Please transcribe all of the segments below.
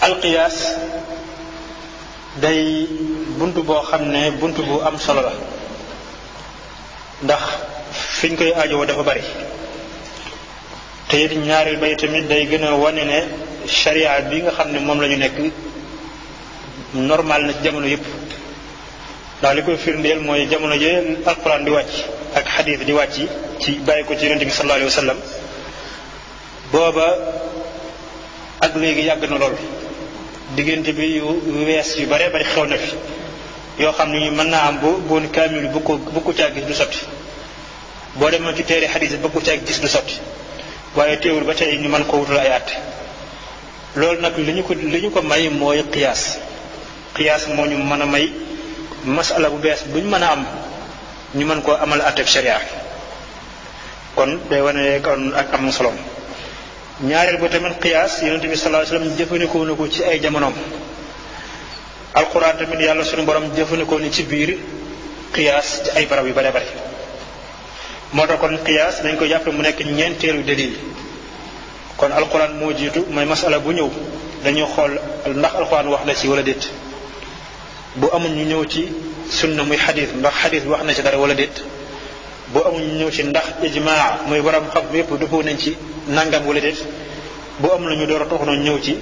alqiyaas day bunt boo xam ne bunt bu am solo la ndax fiñ koy aajowoo dafa bari te it ñaareel bay tamit day gën a wane ne sharia bi nga xam ne moom la ñu nekk normal na ci jamono yëpp ndax li koy firndeel mooy jamono jee alquran di wàcc ak xadiis di wàcc ci bàyyi ko ci yonente bi sallallahu alayhi wa sallam booba ak léegi yàgg na lool diggante bi yu wees yu bare bari xew na fi yoo xam ne mën naa am bu kaamil bu ko caa gis du sotti boo demoon ci téere xadiis ba ko caa gis du sotti waaye teewul ba tey ñu mën ko wutal ay àtte loolu nag li ñu ko may mooy qiyaas moo ñu mën a may masala bu bees buñ mën a am ñu mën koo amal àtteeb sharia kon day wane kon ak am solo ñaareel ba tamit qiyaas yonente bi sallallahu alayhi wasallam jëfandikoo na ko ci ay jamonoom alquran tamit yàlla suñu borom jëfandikoo ni ci biir qiyaas ci ay barab yu bare bare moo tax kon qiyaas dañ ko jàppe mu nekk ñeenteelu dalil kon alquran moo jiitu mooy masala bu ñëw dañuy xool ndax alquran wax na ci wala déet bu amul ñu ñëw ci sunna muy xadis ndax xadis bi wax na ci dara wala déet bu amul ñu ñëw ci ndax ijmaa muy borom xam yépp dëppoo nañ ci nangam wala déet bu am la ñu door a toog noonu ñëw ci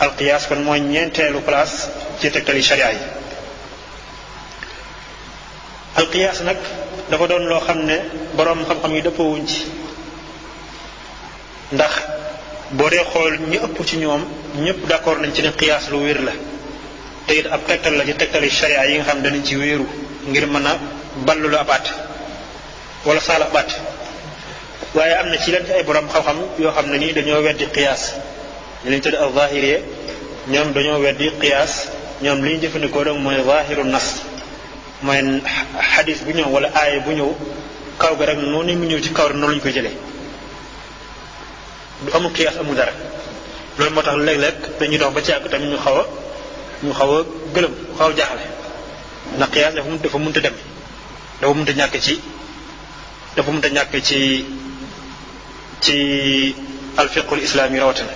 alqiyaas kon mooy ñeenteelu place ci tegtali sharia yi alqiyaas nag dafa doon loo xam ne borom xam-xam yi dëppoowuñ ci ndax boo dee xool ñu ëpp ci ñoom ñëpp d'accord nañ ci ne qiyaas lu wér la te it ab tegtal la ci tegtali sharia yi nga xam danañ ci wéeru ngir mën a ballu ab àtte wala saal ab àtte waaye am na ci leen ci ay borom xam-xam yoo xam ne nii dañoo weddi qiyaas ñu leen tudd al zahiriye ñoom dañoo weddi qiyaas ñoom li ñu jëfandikoo rek mooy zahiru nas mooy xadis bu ñëw wala aaya bu ñëw kaw ga rek noonu mu ñëw ci kaw rek noonu la ñu koy jëlee du amul qiyaas amul dara loolu moo tax léeg-léeg dañuy dox ba ci àgg tamit ñu xaw a gëlëm xaw a jaaxle ndax qiyaas dafa mënta dem dafa mënta ñàkk ci alfiqul islaami rawatina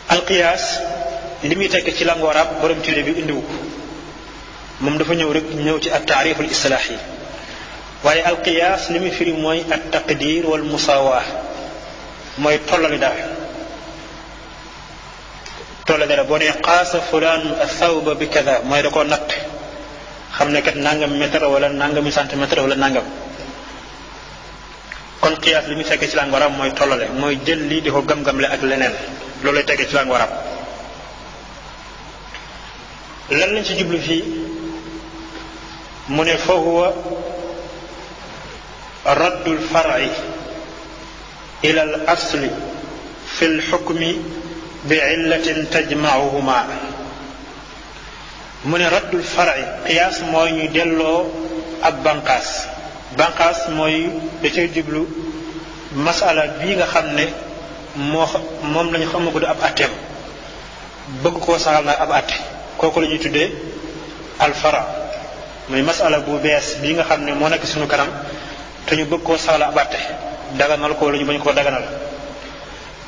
alqiyaas li muy tekk ci langue arabe borom téere bi indiwu ko moom dafa ñëw ci at taariful istilaahi yi waaye alqiyaas li muy firi mooy at taqdir wal musaawa mooy tollale dara boo nee qaasa fulaan athawba bi kada mooy da koo natt xam ne kat nangam mètre wala nangami centimètre wala nangam kon qiyaas li muy tekk ci langue arabe mooy tollale mooy jël lii di ko gam-gamle ak leneen loolu lay tekk ci langue arabe lan lañ ci jublu fii mu ne fa huwa raddul far'i ila al asli fi al hukmi bi illatin tajma'uhuma mu ne raddul far'i qiyaas mooy ñu delloo ab banqaas mooy da cay jublu masala bii nga xam ne moom lañu xamagu ab atteem bëgg koo saxal nag ab atte kooku la ñuy tuddee alfara muy masala bu bees bii nga xam ne moo nekk suñu kanam te ñu bëgg koo saxal ab atte daganal ko wala ñu bañ koo daganal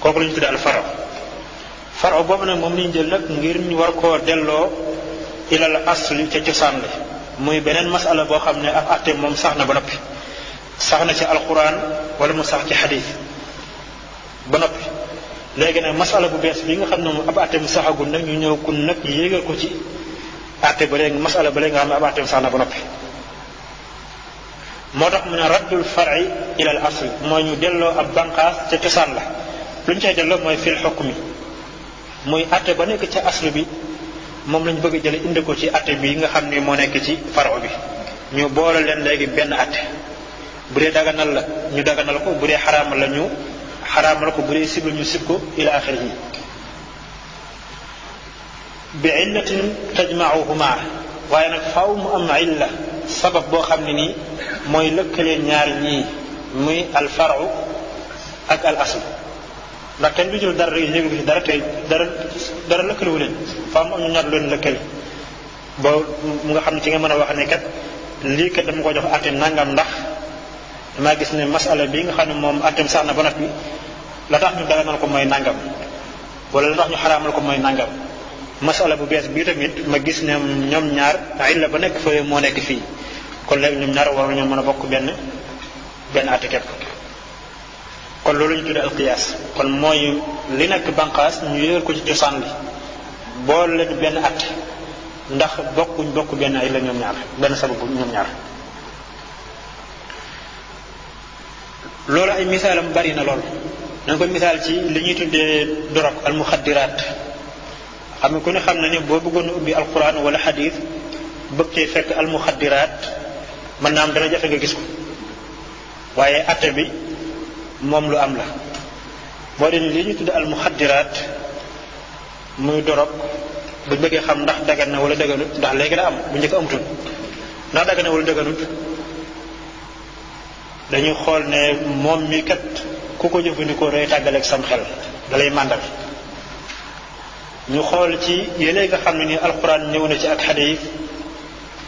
kooku la ñuy tuddee alfara fara boobu nag moom la ñu jël nag ngir ñu war koo delloo ilal asli ca cosaan la muy beneen masala boo xam ne ab atte moom sax na ba noppi sax na ci alquran wala mu sax ci xadiis ba noppi léegi nag masala bu bees bi nga xam ne moom ab atte mu saxagul nag ñu ñëw kun nag yéegal ko ci atte ba léegi masala ba léegi nga xam ne ab atte mu sax na ba noppi moo tax mu ne raddul far'i ila al asl mooy ñu delloo ab banqaas ca cosaan la lu ñu cay delloo mooy fil hukmi muy atte ba nekk ca asl bi moom lañu bëgg jële indi ko ci atte bi nga xam ne moo nekk ci faro bi ñu boole leen léegi benn atte bu dee daganal la ñu daganal ko bu dee xaraamal la ñu xaraamal ko bu dee sib la ñu sib ko ila axirihi bi illatin tajma'uhuma waaye nag faaw mu am illa sabab boo xam ne nii mooy lëkkaleen ñaari ñii muy al faru ak al asl ndax kenn du jël dara rek yéegu ci dara tey dara lëkkalewu leen faaw mu am ñu ñaar leen lëkkale ba mu nga xam ne ci nga mën a wax ne kat lii kat dama ko jox atte nangam ndax damaa gis ne masala bi nga xam ne moom attem sax na ba noppi la tax ñu daganal ko mooy nangam wala la tax ñu xaraamal ko mooy nangam masala bu bees bii tamit ma gis ne ñoom ñaar illa ba nekk fa moo nekk fii kon léegi ñoom ñaar war nañoo mën a bokk benn àtte képp kon loolu ñu tuddee alqiyaas kon mooy li nekk banqaas ñu yëgal ko ci cosaan li boole leen benn àtte ndax bokk benn illa ñoom ñaar benn sababu ñoom ñaar loolu ay misaalam bari na lool dañ ko misaal ci li ñuy tuddee dorog almuxaddiraat xam nga ku ne xam na ne boo bëggoon a ubbi alquran wala xadiis bëgg cee fekk almuxaddiraat mën naa am dana jafe nga gis ko waaye atte bi moom lu am la moo di li ñu tuddee almuxaddiraat muy dorog bu bëggee xam ndax dagan na wala daganut ndax léegi la am bu njëkk amutul ndax dagan na wala daganut dañuy xool ne moom mi kat ku ko jëfandikoo day tàggaleeg sam xel dalay màndal ñu xool ci yëlee nga xam ne ni alquran ñëw na ci ak xadiis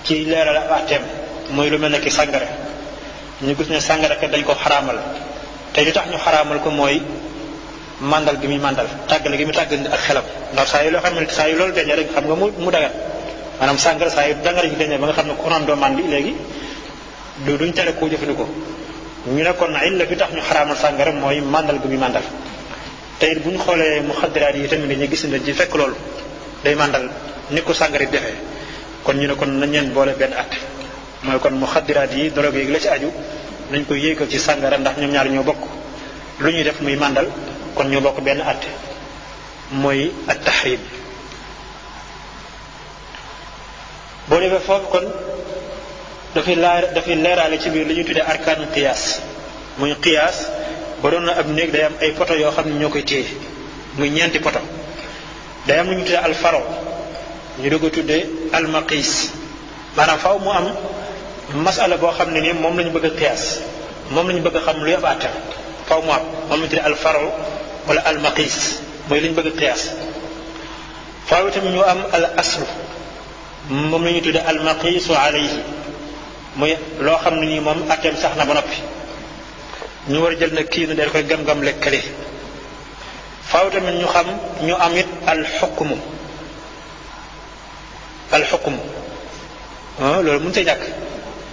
ci leeral ak àtteem mooy lu mel ne ki sàngara ñu gis ne sàngara kat dañ ko xaraamal te li tax ñu xaraamal ko mooy màndal gi muy màndal tàggale gi muy tàggal ak xelam ndax saa yu loo xam ne saa yu loolu dañee rek xam nga mu dagat maanaam sàngara saa yu dangara ji dañee ba nga xam ne ku naan doo màndi léegi duñ tere koo jëfandikoo ñu ne kon illa bi tax ñu xaraamal sàngara mooy màndal gi muy màndal te it bu ñu xoolee muxaddiraat yi tamit dañuy gis ne ji fekk loolu day màndal ni ko sàngara defee kon ñu ne kon nañ leen boole benn at mooy kon muxaddiraat yi drogue yi la ci aju nañ ko yéegal ci sàngara ndax ñoom ñaar ñoo bokk lu ñuy def muy màndal kon ñoo bokk benn at mooy at tahrim boo defee foofu kon dafay leeraale ci biir li ñuy tuddee arkaanu qiyaas muy qiyaas ba doon na ab néeg day am ay poto yoo xam ne ñoo koy téye muy ñeenti poto day am lu ñu tuddee alfaro ñu doog a tuddee almaqis maanaam faaw mu am masala boo xam ne ni moom la ñu bëgg a qiyaas moom la ñu bëgg a xam luy ab àtte faaw mu am moom la ñu tuddee alfaro wala almaqis mooy li ñu bëgg a qiyaas faaw itam ñu am al aslu moom la ñu tuddee almaqisu alayhi muy loo xam ne nii moom àtteem sax na ba noppi ñu war a jël nag kii nu del koy gam-gam lekkale faaw tamit ñu am it alxukmu loolu mënut a ñàkk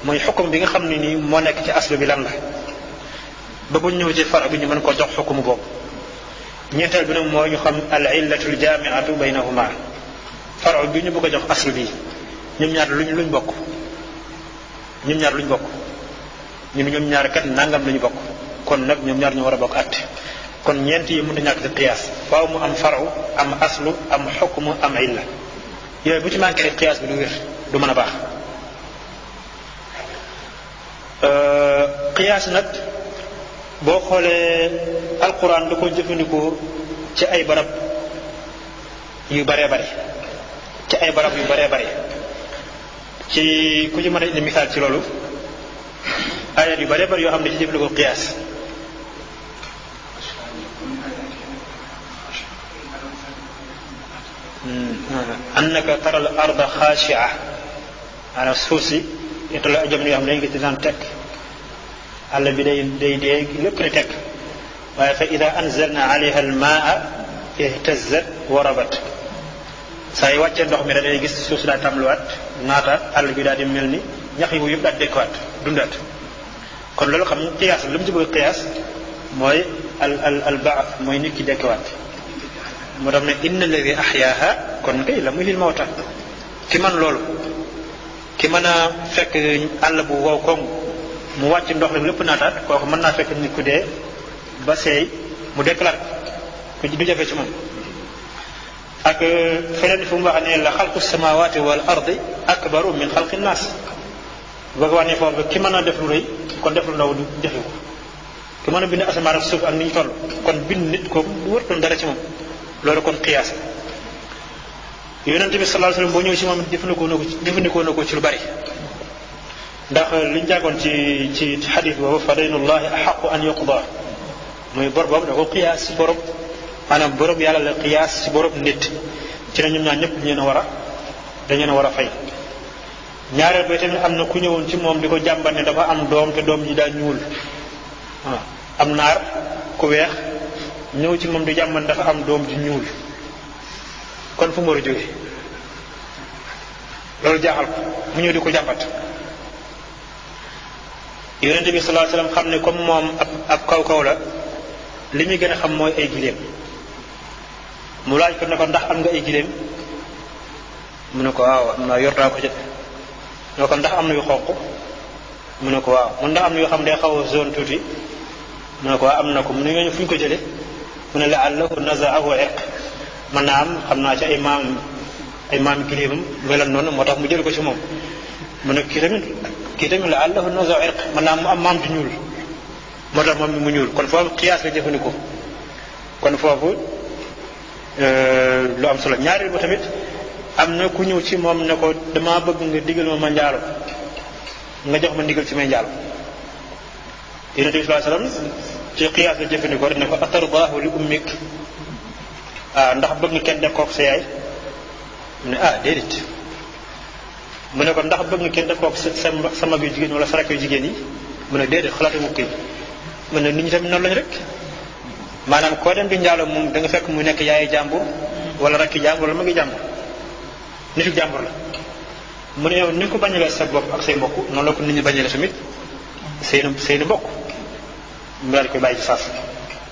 mooy xukum bi nga xam ne nii moo nekk ci aslu bi lan la ba bu ñëw ci far bi ñu mën koo jox xukumu boobu ñeenteel bi nag mooy ñu xam al illatul jaamiatu baynahuma far bi ñu bëgg a jox aslu bi ñoom ñaar luñ bokk ñoom ñaar kat nangam lañu bokk kon nag ñoom ñaar ñu war a bokk àtte kon ñeent yi mënut a ñàkk ci qiyaas faaw mu am faru am aslu am xukmu am illa yooyu bu ci manqué rek qiyaas bi du wér du mën a baax qiyaas nag boo xoolee alquran da ko jëfandikoo ci ay barab yu baree bare ci ku ci mën a indi misaal ci loolu ayat yu bare bari yoo xam ne ci jëfandikoo qiyaas annaka taral arda xaashia maanaam suuf si itu la jamono yoo xam ne dañu gis di daan tekk àll bi day dee lépp di tekk waaye fa ida anzalna alayha almaa ihtazat wa rabat saa yi wàccee ndox mi da day gis suuf si daa tàmbaliwaat naataat àll bi daal di mel ni ñax yi yëpp daal di dekkiwaat dundaat kon loolu xam nga qiyaas lu mu ci bëgg qiyaas mooy al baat mooy nit ki dekkiwaat moo tax ne inna alladi ahyaaha kon kay la muhyil mawta ki man loolu ki mën a fekk àll bu wow koŋ mu wàcc ndox rek lépp naataat kooku mën naa fekk nit ku dee ba seey mu dekkalaat ko du jafe ci moom ak feneen fu mu wax ne la xalqu samawati wal ardi akbaru min xalqi naas bëgg wax ne foofu ki mën a def lu rëy kon def lu ndaw du jafe ko ki mën a bind asamaan ak suuf ak ni ñu toll kon bind nit kooku du wërtoon dara ci moom loolu kon qiyaas yonente bi sallallahu alayhi wasallam boo ñëw ci moom jëfandikoo na ko ci lu bari ndax liñ jàngoon ci xadis boobu fa daynullahi axaqu an yuqda muy bor boobu da ko qiyaas ci borom maanaam borom yàlla la qiyaas ci borom nit ci ne ñoom ñaar ñëpp dañu war a fay ñaareel ba tamit am na ku ñëwoon ci moom di ko jàmbat ne dafa am doom te doom ji daa ñuul am naar ku weex ñëw ci moom di jàmbat dafa am doom ju ñuul kon fu mu war a jóge loolu jaaxal ko mu ñëw di ko jàmbat. yonente bi sallallahu alayhi wasallam xam ne comme moom ab kaw la li muy gën a xam mooy ay giléem mu laaj ko ne ko ndax am nga ay giléem mu ne ko waaw am na yor naa ko ci ne ko ndax am na yu xonq mu ne ko waaw mun ndax am na yoo xam ne day xaw a zone tuuti mu ne ko waaw am na ko mu ne ñooñu fu ñu ko jëlee mu ne la'allahu naza'ahu irq man naa am xam naa ci ay maam giléemam melan noonu moo tax mu jël ko ci moom mu ne kii tamit la'allahu naza'ahu irq man naa mu am maam ju ñuul moo tax moom mu ñuul kon foofu qiyaas la jëfandikoo kon foofu lu am solo ñaareel ba tamit am na ku ñëw ci moom ne ko damaa bëgg nga digal ma njaalo nga jox ma ndigal ci may njaalo yonent bi sallallahu alayhi wasallam ci qiyaas la jëfandikoo ne ko atardaahu li ummik ndax bëgg nga kenn def kook sa yaay mu ne déedéet mu ne ko ndax bëgg nga kenn def kook sa mag yu jigéen wala sa rakk yu jigéen yi mu ne déedéet xalaatu mukk yi mu ne nit ñi tamit noonu lañu rek maanaam koo dem di njaalo moom da nga fekk mu nekk yaayi jàmbur wala rakki jàmbur wala magi jàmbur nitu jàmbur la mu ne yow ni nga ko bañalee sa bopp ak say mbokk noonu la ko nit ñi bañalee tamit seeni mbokk mu daal di koy bàyyi ci saas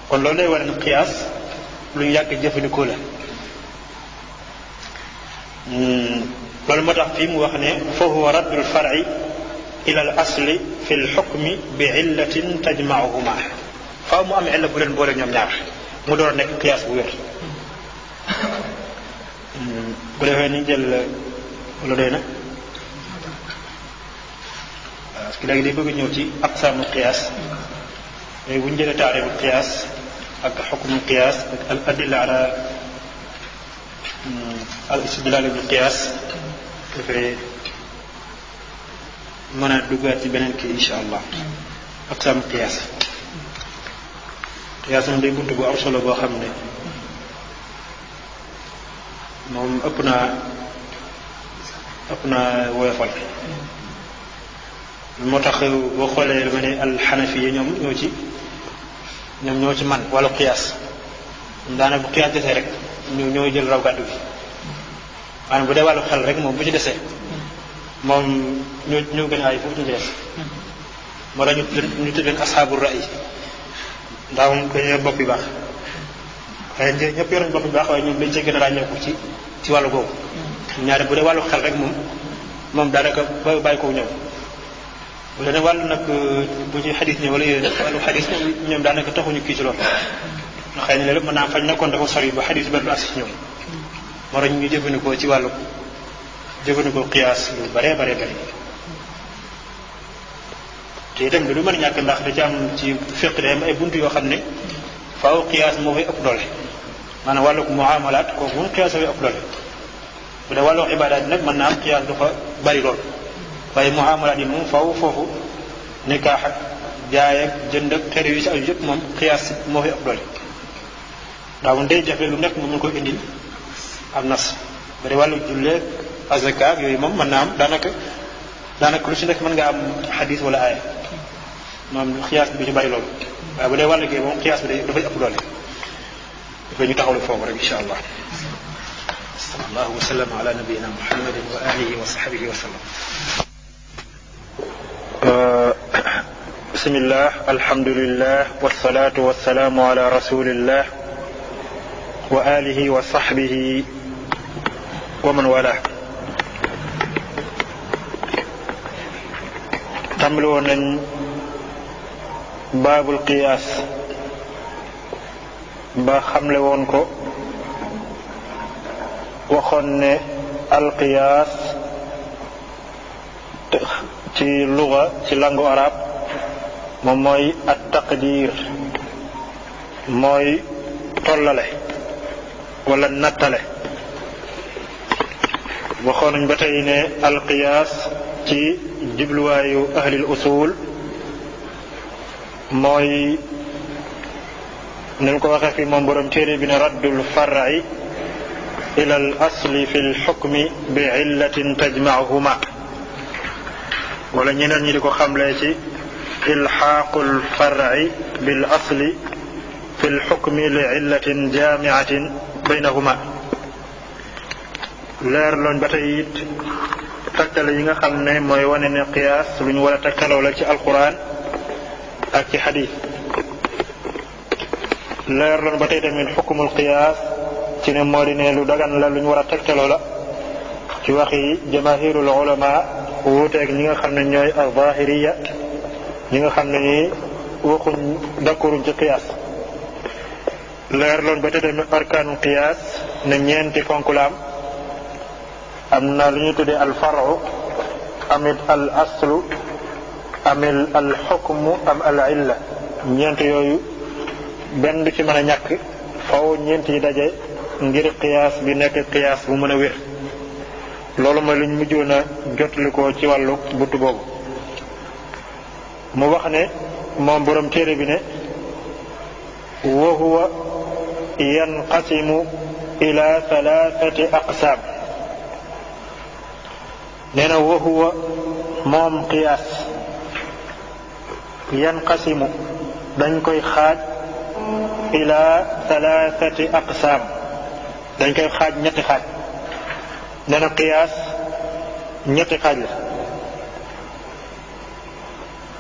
kon loolu lay war ne qiyaas lu ñu yàgg jëfandikoo la loolu moo tax fii mu wax ne fa huwa raddul far'i ila al asli fi al hukmi bi illatin tajma'uhuma faaw mu am illa bu leen boole ñoom ñaar mu door a nekk qiyaas bu wér bu defee ni jël wala doy na parce que léegi day bëgg ñëw ci aqsaamu qiyaas léegi bu ñu jëlee taarifu qiyaas ak xukmu qiyaas ak al adilla ala al istidlal bil qiyaas dafay mën a duggaat ci beneen kii insha allah aqsaamu qiyaas qiyaas moom day bunt bu am solo boo xam ne moom ëpp naa woyofal moo tax boo xoolee lu ma ne alxanafi yi ñoom ñoo ci man wala qiyaas daanaka bu qiyaas desee rek ñoo jël raw gàddu bi maanaam bu dee wàllu xel rek moom bu ci desee moom ñoo gën a ay foofu ñu ci des moo tax ñu tudd leen asxaabu ra'yi ndax moom dañoo bopp yu baax waaye ñëpp yor nañu bopp yu baax waaye ñoom dañ cee gën a ràññeeku ci wàllu googu ñaare bu dee wàllu xel rek moom daanaka bàyyi ko ñëw bu dee wàllu nag bu ci xadis ñëw wala yooyu wàllu xadis ñoom daanaka taxuñu kii ci loolu xëy na lépp mën naa fañ nekkoon dafa sori ba xadis ba du as ci ñoom moo tax ñu ngi jëfandikoo ci wàllu jëfandikoo qiyaas lu bare bare bare te itam lu mën a ñàkk ndax da ci am ci fiq day am ay buntu yoo xam ne faaw qiyaas moo fay ëpp doole maanaam wàllu muamalaat kooku moom qiyaas fay ëpp doole bu dee wàllu ibaadaat nag mën naa am qiyaas du fa bari lool waaye muamalaat yi moom faaw foofu nikaax ak jaay ak jënd ak xeer yu si aju yëpp moom qiyaas moo fay ëpp doole ndax moom day jafe lu nekk nga mën koy indil am nas bu dee wàllu julleeg azaka ak yooyu moom mën naa am daanaka lu si nekk mën nga am xadis wala aaya moom qiyaas bi du ci bari loolu waaye bu dee wàllu gi moom qiyaas bi dafay ëpp doole dafay ñu taxawlu foofu rek insha allah sallallahu wa sallam ala nabiyina muhammadin wa alihi wa sahbihi wa sallam bismillah alhamdulillah wassalatu wassalamu ala rasulillah wa alihi wa sahbihi wa man wala tàmbali woon nañ baabul qiyaas ba xamle woon ko waxoon ne alqiyaas ci luga ci langue arabe moom mooy at taqdir mooy tollale wala nattale waxoon nañ ba tey ne alqiyaas ci jubluwaayu ahlil usul mooy nañ ko waxee fi moom borom téere bi ne raddul far'i ila al asli fi al hukmi bi illatin tajma'uhuma wala ñeneen ñi di ko xamlee ci ilxaaqul far'i bil asli fi الحكم لعلة جامعة بينهما leer loon ba tey it takkale yi nga xam ne mooy wane ne qiyaas lu ñu war a takkaloo la ci alquran ak ci xadiis leer loon ba tey tamit xukumul qiyaas ci ne moo di ne lu dagan la lu ñu war a takkaloo la ci waxi jamaahirul ulama wuuteeg ñi nga xam ne ñooy az-zahiriya ñi nga xam ne ni waxuñ d'accorduñ ci qiyaas leer loon ba tey tamit arkaanul qiyaas ne ñeenti ponk la am na lu ñuy tuddee al faru amit al aslu amil al xukmu am al illa ñeent yooyu benn du ci mën a ñàkk faw ñeent yi daje ngir qiyaas bi nekk qiyaas bu mën a wér loolu mooy luñ mujjoon a jotali ko ci wàllu buntu boobu mu wax ne moom borom téere bi ne wa huwa yanqasimu ila thalathati aqsaam nee na wa huwa moom qiyaas yanqasimu dañ koy xaaj ila thalathati aqsaam dañ koy xaaj ñetti xaaj nee na qiyaas ñetti xaaj la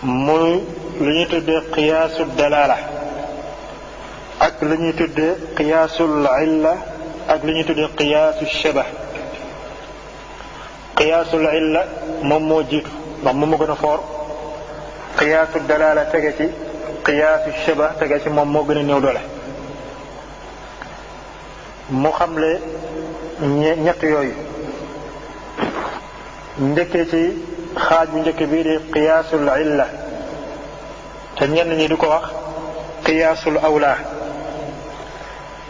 muy lu ñuy tuddee qiyaasu dalaala ak lu ñuy tuddee qiyaasul illa ak lu ñuy tuddee qiyaasu shabah qiyaasul illa moom moo jiitu ndax moom moo gën a foor qiyaasu dalaala tege ci qiyaasu shabah tege ci moom moo gën a néew doole mu xamle ñett yooyu njëkkee ci xaaj bu njëkk bii di qiyaasul illa te ñenn ñi di ko wax qiyaasul awla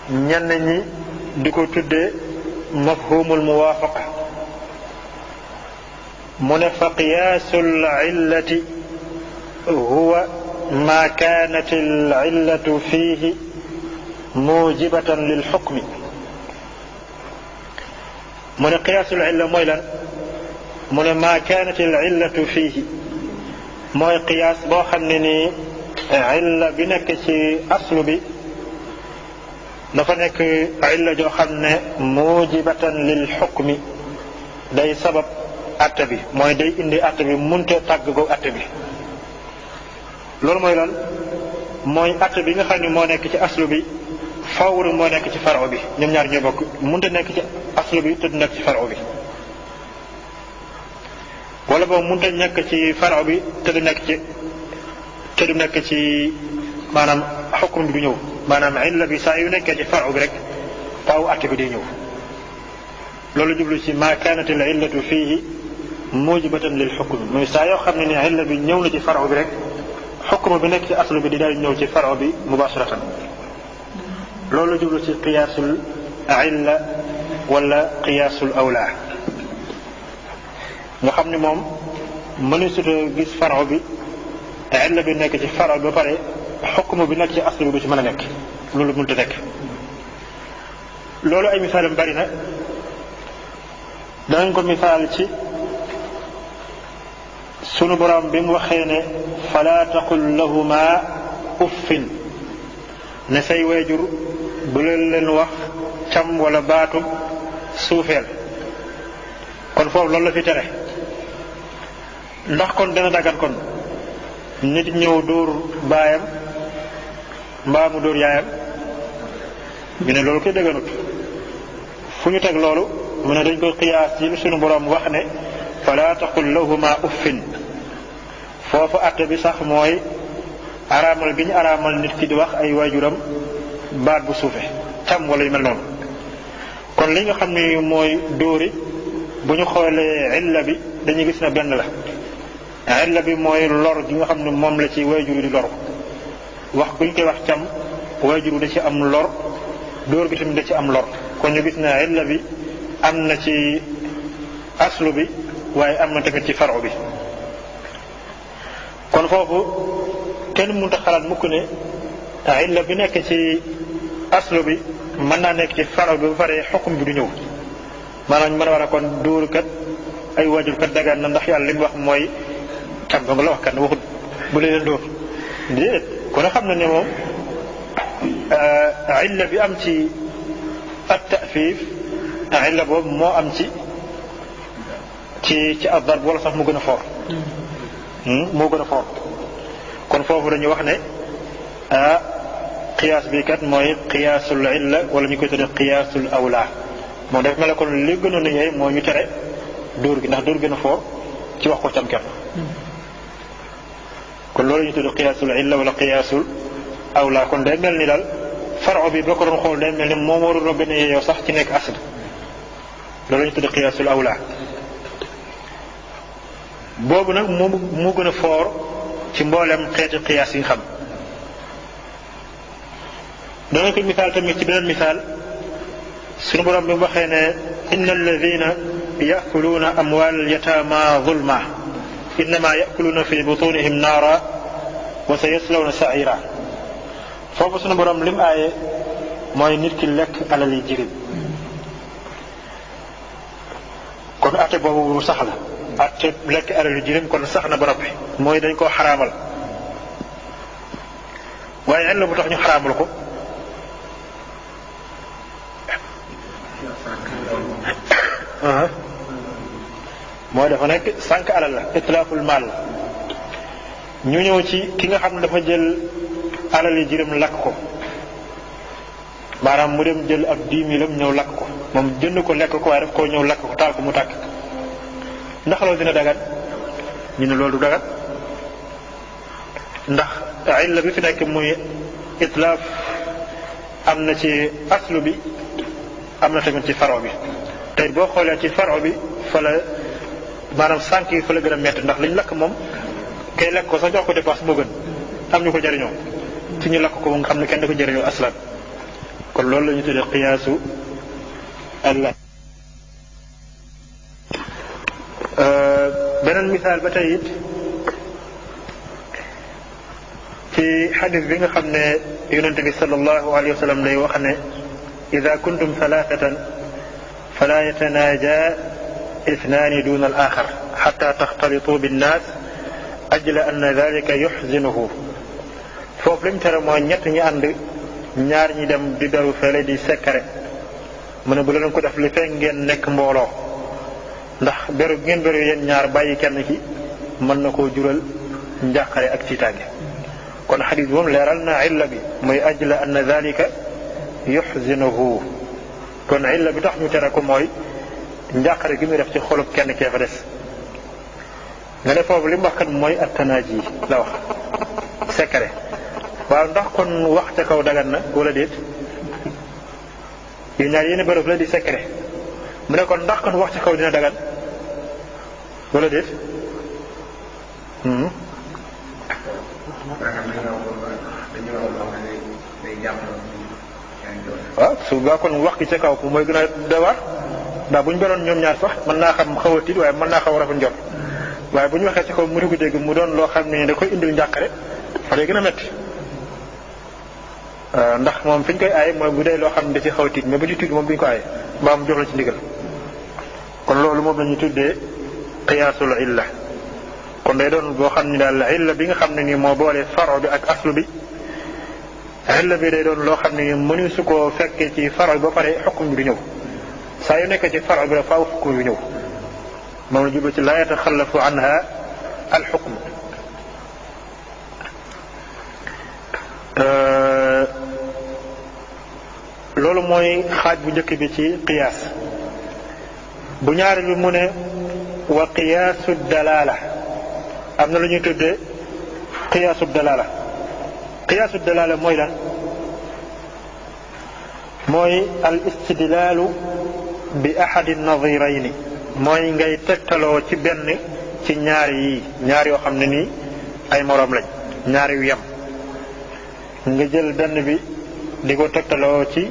ñenn ñi di ko tuddee mafhumul muwaafaqa mu ne fa qiyaasul illati huwa ma kaanat al illatu fiihi mujibatan lil xukmi mu ne qiyaasul illa mooy lan mu ne ma kaanat al illatu fiihi mooy qiyaas boo xam ne nii illa bi nekk ci aslu bi dafa nekk illa joo xam ne mujibatan lil xukmi day sabab atte bi mooy day indi atte bi munte tàgg ko atte bi loolu mooy lan mooy atte bi nga xam ne moo nekk ci aslu bi fawru moo nekk ci faro bi ñoom ñaar ñoo bokk munte nekk ci aslu bi te du nekk ci faro bi wala boobu munte nekk ci faro bi te du nekk ci maanaam xukum bi du ñëw maanaam illa bi saa yu nekkee ci faro bi rek faaw atte bi day ñëw loolu jublu ci ma kaanat al illatu fiihi mujibatan lil xukmi mooy saa yoo xam ne ni illa bi ñëw na ci faro bi rek xukm bi nekk ci aslu bi di daal ñëw ci faro bi mubasharatan loolu jublu ci qiyaasul illa wala qiyaasul awla nga xam ne moom mënu suta gis faro bi illa bi nekk ci faro bi ba pare xukm bi nekk ci aslu bi du ci mën a nekk loolu mënut a nekk loolu ay misaalam bari na danañ ko misaal ci sunu borom bi mu waxee ne fala taqul lahuma uffin ne say weejur bu leen wax cam wala baatu suufeel kon foofu loolu la fi tere ndax kon dana dagan kon nit ñëw dóor baayam mbaa mu dóor yaayam ñu ne loolu koy dëgganut fu ñu teg loolu mu ne dañ koy qiyaas ci lu sunu borom wax ne fala taqul lahuma uffin foofu atte bi sax mooy araamal bi ñu araamal nit ki di wax ay waajuram baat bu suufe cam wala yu mel noonu kon li nga xam ne mooy dóori bu ñu xoolee illa bi dañuy gis ne benn la illa bi mooy lor gi nga xam ne moom la ci waajur di lor wax bu ñu koy wax cam waajur da ci am lor dóor bi tamit da ci am lor kon ñu gis ne illa bi am na ci aslu bi waaye am na tamit ci faru bi kon foofu kenn mënut a xalaat mukk ne illa bi nekk ci aslu bi mën naa nekk ci faru bi ba pare xukum bi du ñëw maanaam ñu mën a war a kon dóoru kat ay waajur kat dagaan na ndax yàlla li mu wax mooy cam ba nga la wax kat waxut bu leen dóor déedéet kon xam na ne moom illa bi am ci at-ta'fif illa boobu moo am ci ad-darb wala sax mu gën a foor moo gën a foor kon foofu dañuy wax ne qiyaas bi kat mooy qiyaasul illa wala ñu koy tuddee qiyaasul awla moom daf mel ne kon li gënoon a yey moo ñu tere dóor gi ndax dóor gën a foor ci wax ko cam kepp kon loolu ñu tuddee qiyaasul illa wala qiyaasul awla kon day mel ni daal faro bi boo ko doon xool day mel ni moom warul gën a yeyoo sax ci nekk asl loolu ñu tuddee qiyaasul awla boobu nag moo gën a foor ci mboolem xeeti qiyaas yi nga xam danga ko misaal tamit ci beneen misaal suñu borom bi mu waxee ne inna alladina yakuluuna amwaal alyataama zulma innama yakuluuna fi butunihim naara wa sa yaslawna saira foofu suñu borom lim aaye mooy nit ki lekk alal yi jirim kon atte boobu sax la atte lekk alal yi jirim kon sax na ba noppi mooy dañ koo xaraamal waaye illa bu tax ñu xaraamal ko mooy dafa nekk sànq alal la itlaaful maal la ñu ñëw ci ki nga xam ne dafa jël alal yi jirim lakk ko maanaam mu dem jël ab 10 000 ñëw lakk ko moom jënd ko lekk ko waaye daf koo ñëw lakk ko taal ko mu tàkk ndax loolu dina dagan ñu ne loolu du dagan ndax illa bi fi nekk muy itlaaf am na ci aslu bi am na tamit ci faro bi tey boo xoolee ci faro bi fa la maanaam sànq yi fa la gën a métti ndax liñ lakk moom kay lekk ko sax jox ko dépense moo gën am ñu ko jëriñoo ci ñu lakk ko nga xam ne kenn da ko jëriñoo aslan kon loolu la ñu tuddee qiyaasu allah beneen misaal ba tey it ci xadis bi nga xam ne yonente bi sallallahu alayhi wa sallam lay wax ne ida kuntum thalathatan fala yatanaaja اثنان دون الآخر حتى تختلطوا بالناس أجل أن ذلك يحزنه foofu li mu tere mooy ñett ñi ànd ñaar ñi dem di beru fële di sekkare mu ne bu leen ko def li fekk ngeen nekk mbooloo ndax beru ngeen beru yéen ñaar bàyyi kenn ki mën na koo jural njàqare ak tiitaange kon xadis moom leeral na illa bi mooy ajla an dhalika yuxzinuhu kon illa bi tax ñu tere ko mooy njàqare gi muy def ci xolub kenn kee fa des nga ne foofu li mu wax kat mooy attanaaji la wax secret waaw ndax kon wax ca kaw dagan na wala déet yéen ñaar yéen bërëb la di secret mu ne kon ndax kon wax ca kaw dina dagan wala déet waaw su baa kon wax gi ca kaw mooy gën a dawar ndax bu ñu beroon ñoom ñaar sax mën naa xam xaw a tiit waaye mën naa xaw a rafet njot waaye bu ñu waxee ci kaw mu di ko dégg mu doon loo xam ne da koy indil njàqare fa lay gën a métti ndax moom fi ñu koy aaye mooy bu dee loo xam ne da ci xaw a tiit mais bu ci tiit moom du ñu ko aaye mbaa mu jox la ci ndigal kon loolu moom la ñu tuddee qiyaasul illa kon day doon boo xam ne daal illa bi nga xam ne nii moo boole faro bi ak aslu bi illa bi day doon loo xam ne nii mënu su koo fekkee ci faro bi ba pare xukm bi du ñëw saa yu nekk ci faro bi la faaw xukm bi ñëw moom la jublu ci laa yataxallafu anha al xukm loolu mooy xaaj bu njëkk bi ci qiyaas bu ñaari bi mu ne wa qiyaasu dalaala am na lu ñuy tuddee qiyaasu dalaala qiyaasu dalaala mooy lan mooy al istidlaalu bi ahadi nadirayni mooy ngay tegtaloo ci benn ci ñaar yi ñaar yoo xam ne nii ay moroom lañ ñaar yu yem nga jël benn bi di ko tegtaloo ci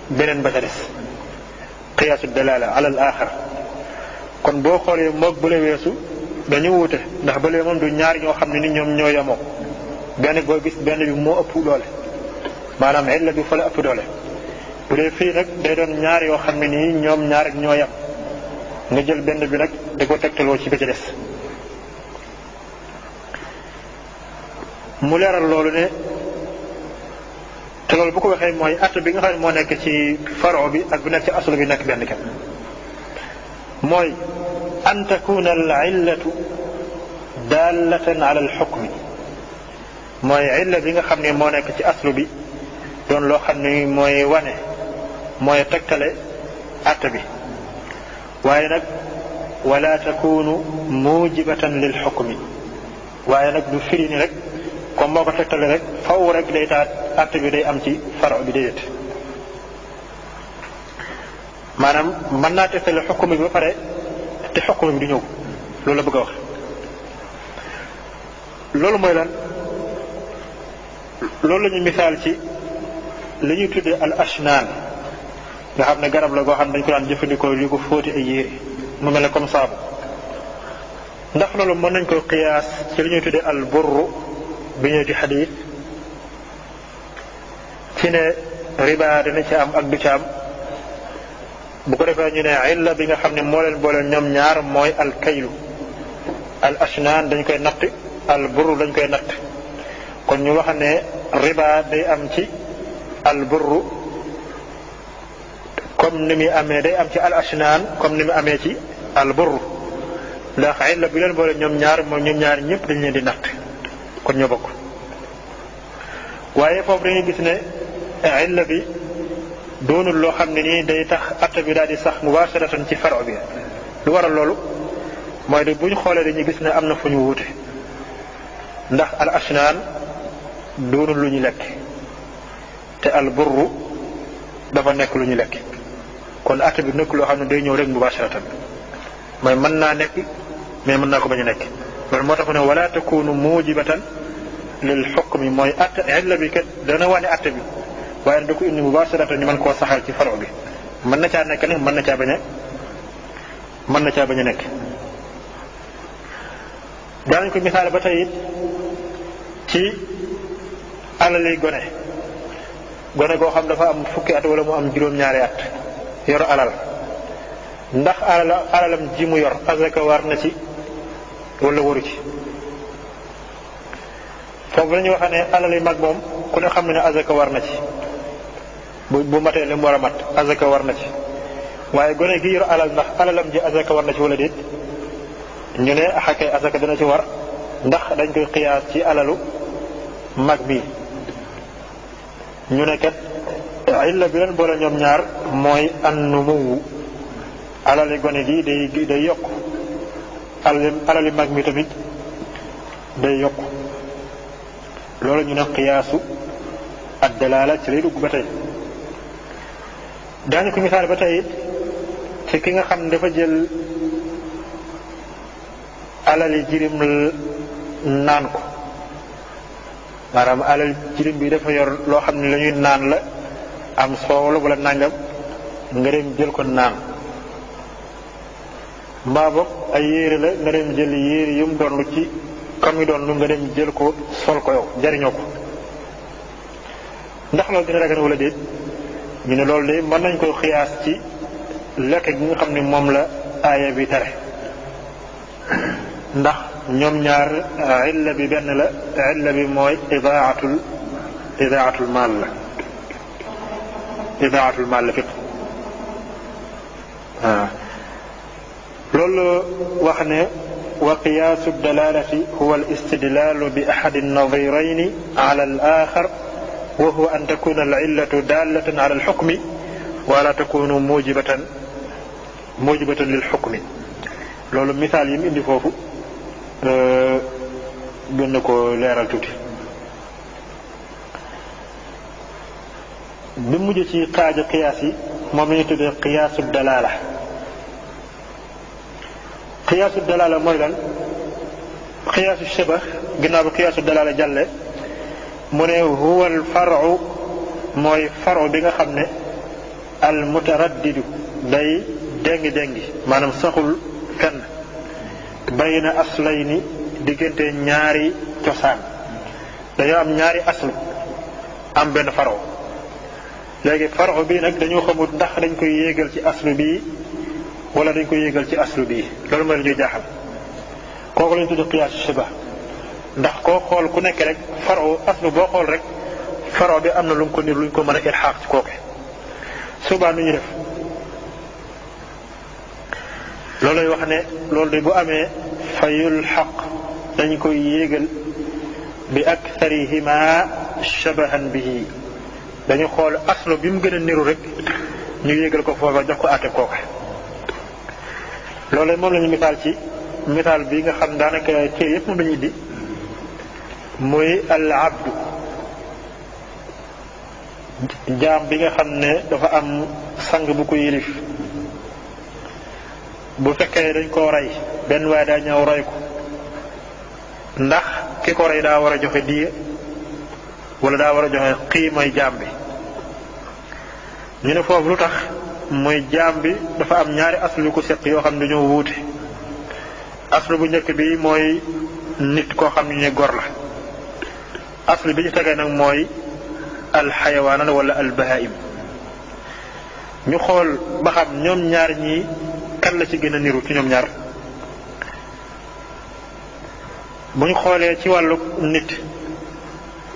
beneen ba ca des qiyaasu dalaala ala al axar kon boo xoolee moog bële weesu dañu wuute ndax bële moom du ñaar ñoo xam ne ni ñoom ñoo yemoo benn boo gis benn bi moo ëpp doole maanaam illa bi fa la ëpp doole bu dee fii nag day doon ñaar yoo xam ne nii ñoom ñaar ñoo yem nga jël benn bi nag di ko tegtaloo ci ba ca des mu leeral loolu ne te te loolu bu ko waxee mooy atte bi nga xam ne moo nekk ci faro bi ak bu nekk ci aslu bi nekk benn kenn mooy an takuna al illatu dallatan ala al xukmi mooy illa bi nga xam ne moo nekk ci aslu bi doon loo xam ne mooy wane mooy tegtale atte bi waaye nag wala takunu mujibatan lil xukmi waaye nag du firi ni rek comme moo ko tegtale rek faw rek day taat atte bi day am ci faro bi déedéet maanaam mën naa tegtale xukm bi ba pare te xukm bi du ñëw loolu la bëgg a wax loolu mooy lan loolu la ñuy misaal ci li ñuy tuddee al ashnaan nga xam ne garab la goo xam ne dañ ko daan jëfandikoo li ko fóoti ay yére mu mel ne comme saabu ndax loolu mën nañ ko qiyaas ci li ñuy tuddee al burru bi ñëw ci xadiis ci ne riba dina ci am ak du ci am bu ko defee ñu ne illa bi nga xam ne moo leen boole ñoom ñaar mooy al kaylu al ashnaan dañ koy natt al burru dañ koy natt kon ñu wax ne riba day am ci al burru comme ni muy amee day am ci al ashnaan comme ni mu amee ci al burru ndax illa bi leen boole ñoom ñaar moom ñoom ñaar ñëpp dañ leen di natt kon ñoo bokk waaye foofu dañuy gis ne illa bi doonul loo xam ne nii day tax atte bi daal di sax mubasharatan ci faro bi lu waral loolu mooy de bu ñu xoolee dañuy gis ne am na fu ñu wuute ndax al ashnaan doonul lu ñu lekk te al burru dafa nekk lu ñu lekk kon atte bi nekk loo xam ne day ñëw rek mubasharatan mooy mën naa nekk mais mën naa ko bañ a nekk loolu moo tax ne wala takunu mujibatan lil hukmi mooy atte illa bi kat dana wane atte bi waaye da ko indi mubasharatan ñu mën koo saxal ci faro bi mën na caa nekk nag mën na caa bañ a nekk daanañ ko misaal ba tey it ci alali gone goo xam dafa am fukki at wala mu am juróom-ñaari at yor alal ndax alalam ji mu yor azaka war na ci wala waru ci foofu la ñuy wax ne alali mag moom ku ne xam ne azaka war na ci bu matee li mu war a mat azaka war na ci waaye gone gi yor alal ndax alalam ji azaka war na ci wala déet ñu ne xakkay azaka dina ci war ndax dañ koy xiyaas ci alalu mag bi ñu ne kat illa bi leen boole ñoom ñaar mooy an-numu alali gone gi day yokk alali mag mi tamit day yokk loolu ñu ne qiyaasu ad-dalaala ci lay dugg ba tey daañu ko misaal ba tey ci ki nga xam ne dafa jël alali jirim naan ko maanaam alal jirim bi dafa yor loo xam ne la ñuy naan la am soow la wala nangam nga dem jël ko naan mbaa boog ay yére la nga dem jël yére yu mu doon lu ci kam yi doon lu nga dem jël ko sol ko yow jariñoo ko ndax loolu dina dagan wala déet ñu ne loolu de mën nañ ko xiyaas ci lekk gi nga xam ne moom la aaya bi tere ndax ñoom ñaar illa bi benn la illa bi mooy idaatul maal la idaatul maal la fépp waaw loolu wax ne wa qiyaasu dalalati huwa al istidlaalu bi ahadi an-nadirayni ala al-axar wa huwa an takuna al-illatu dallatan ala al-hukmi wa la takunu mujibatan lil hukmi loolu misaal yi mu indi foofu gën na ko leeral tuuti bi mujj ci xaaja qiyaas yi moom la ñu tuddee qiyaasu dalaala qiyaasu dalaala mooy lan qiyaasu shabah ginnaaw bi qiyaasu dalaala jàlle mu ne huwa al faru mooy faru bi nga xam ne al mutaraddidu day déngi maanaam saxul fenn bayna aslayni diggante ñaari cosaan dañoo am ñaari aslu am benn faru léegi faru bii nag dañoo xamul ndax dañ koy yéegal ci aslu bii wala dañ koy yéegal ci aslu bii loolu mooy la ñuy jaaxal kooku lañ tudd qiyaas shibah ndax koo xool ku nekk rek faru aslu boo xool rek faro bi am na lu ko niru luñ ko mën a ilxaaq ci kooke subaa nu ñu def loolu lay wax ne loolu de bu amee fa yulxaq dañ koy yéegal bi aktharihima shabahan bihi dañu xool aslo bi mu gën a niru rek ñu yéegal ko foofa jox ko àtte kooka loolu moom la ñu misaal ci misaal bi nga xam daanaka cër yëpp moom dañu indi muy al abdu jaam bi nga xam ne dafa am sang bu ko yilif bu fekkee dañ koo rey benn waaye daa ñëw rey ko ndax ki ko rey daa war a joxe diye wala daa war a joxe xiimay jaam bi ñu ne foofu lu tax mooy jaam bi dafa am ñaari aslu yu ko seq yoo xam ne dañoo wuute aslu bu njëkk bi mooy nit koo xam ne gor la aslu bi ci tegee nag mooy alxayawaana wala albahaim ñu xool ba xam ñoom ñaar ñii kan la ci gën a niru ci ñoom ñaar bu ñu xoolee ci wàllu nit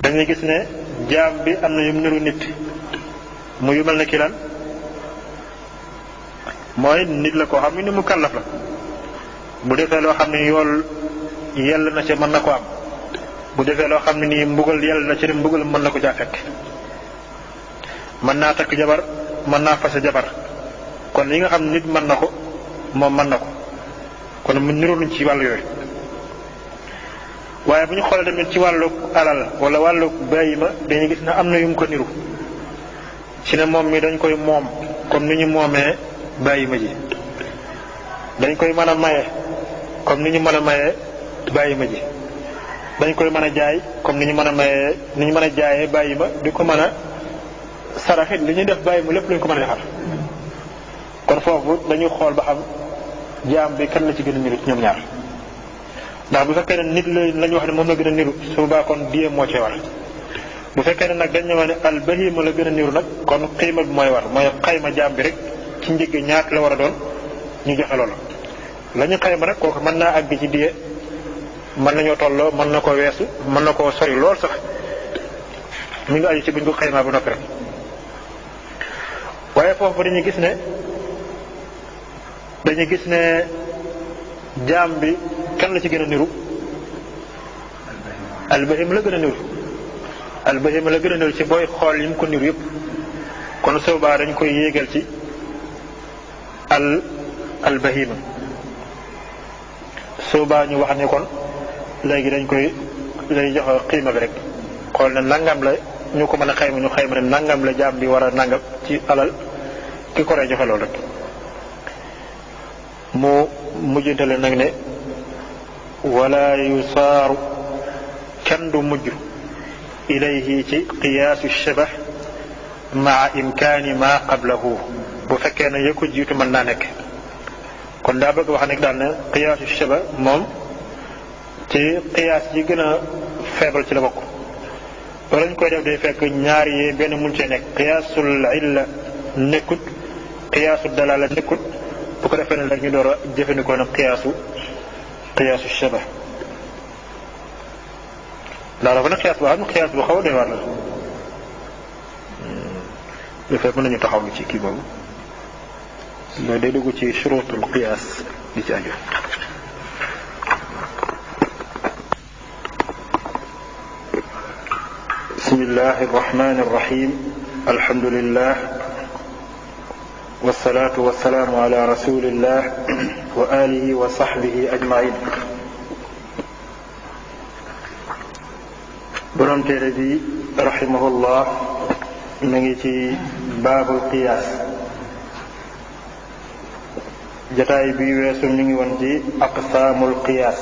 dañuy gis ne jaam bi am na yu niru nit mu yu mel ne ki lan mooy nit la koo xam ne ni mu kallaf la bu defee loo xam ne yool yell na ci mën na ko am bu defee loo xam ne nii mbugal yell na ci mbugal mën na ko jaa fekk mën naa takk jabar mën naa fase jabar kon li nga xam ne nit mën na ko moom mën na ko kon mu niru luñ ci wàllu yooyu waaye bu ñu xoolee tamit ci wàllu alal wala wàllu bàyyi ma dañuy gis ne am na yu mu ko niru ci ne moom mi dañ koy moom comme ni ñu moomee bàyyi ma ji dañ koy mën a maye comme ni ñu mën a mayee bàyyi ma ji dañ koy mën a jaay comme ni ñu mën a mayee ni ñu mën a jaayee bàyyi ma di ko mën a saraxit li ñuy def bàyyi ma lépp lu ñu ko mën a defal kon foofu dañuy xool ba xam jaam bi kan la ci gën a niru ci ñoom ñaar ndax bu fekkee ne nit lañu wax ne moom la gën a niru su boobaa kon diye moo cee war bu fekkee ne nag dañ ñëw ne al bahima la gën a niru nag kon xiima bi mooy war mooy xayma jaam bi rek ci njëg ñaat la war a doon ñu joxe loolu la ñu xayma nag kooku mën naa àgg ci diye mën nañoo tolloo mën na ko weesu mën na koo sori lool sax mi ngi aju ci buñ ko xaymaa bu noppi rek waaye foofu dañuy gis ne jaam bi kan la ci gën a niru albahima la gën a niru albahima la gën a niru ci booy xool yi mu ko niru yëpp kon soobaa dañ koy yéegal ci albahima soobaa ñu wax ne kon léegi dañ koy lay jox xiima bi rek xool ne nangam la ñu ko mën a xayma ñu xayma ne nangam la jaam bi war a nangam ci alal ki ko rey joxe loolu rek mu mujjantale nag ne wala yusaaru kenn du mujj ilayhi ci qiyaasu shabah maa imkaani ma qablahu bu fekkee ne ya ko jiitu mën naa nekk kon daa bëgg wax nekk daal ne qiyaasu shabah moom ci qiyaas yi gën a faible ci la bokk wala ñu koy def day fekk ñaar yi benn mun cee nekk qiyaasul illa nekkut qiyaasul dalala nekkut bu ko defee ne rek ñu door a jëfandikoo nag qiyaasu shabah ndax dafa nag qiyaas boo xam ne qiyaas bu xaw a doy waar la dafay mën nañu taxaw ci kii boobu loolu day dugg ci shurutul qiyaas di ci aju bismillahi arrahmani arrahim alhamdulillah wasalaatu wasalaamu ala rasulillah wa alihi wa sahbihi ajmain borom téere bi rahimahullah na ngi ci baabul qiyaas jataay bi weesu ñu ngi woon ci aqsaamul qiyaas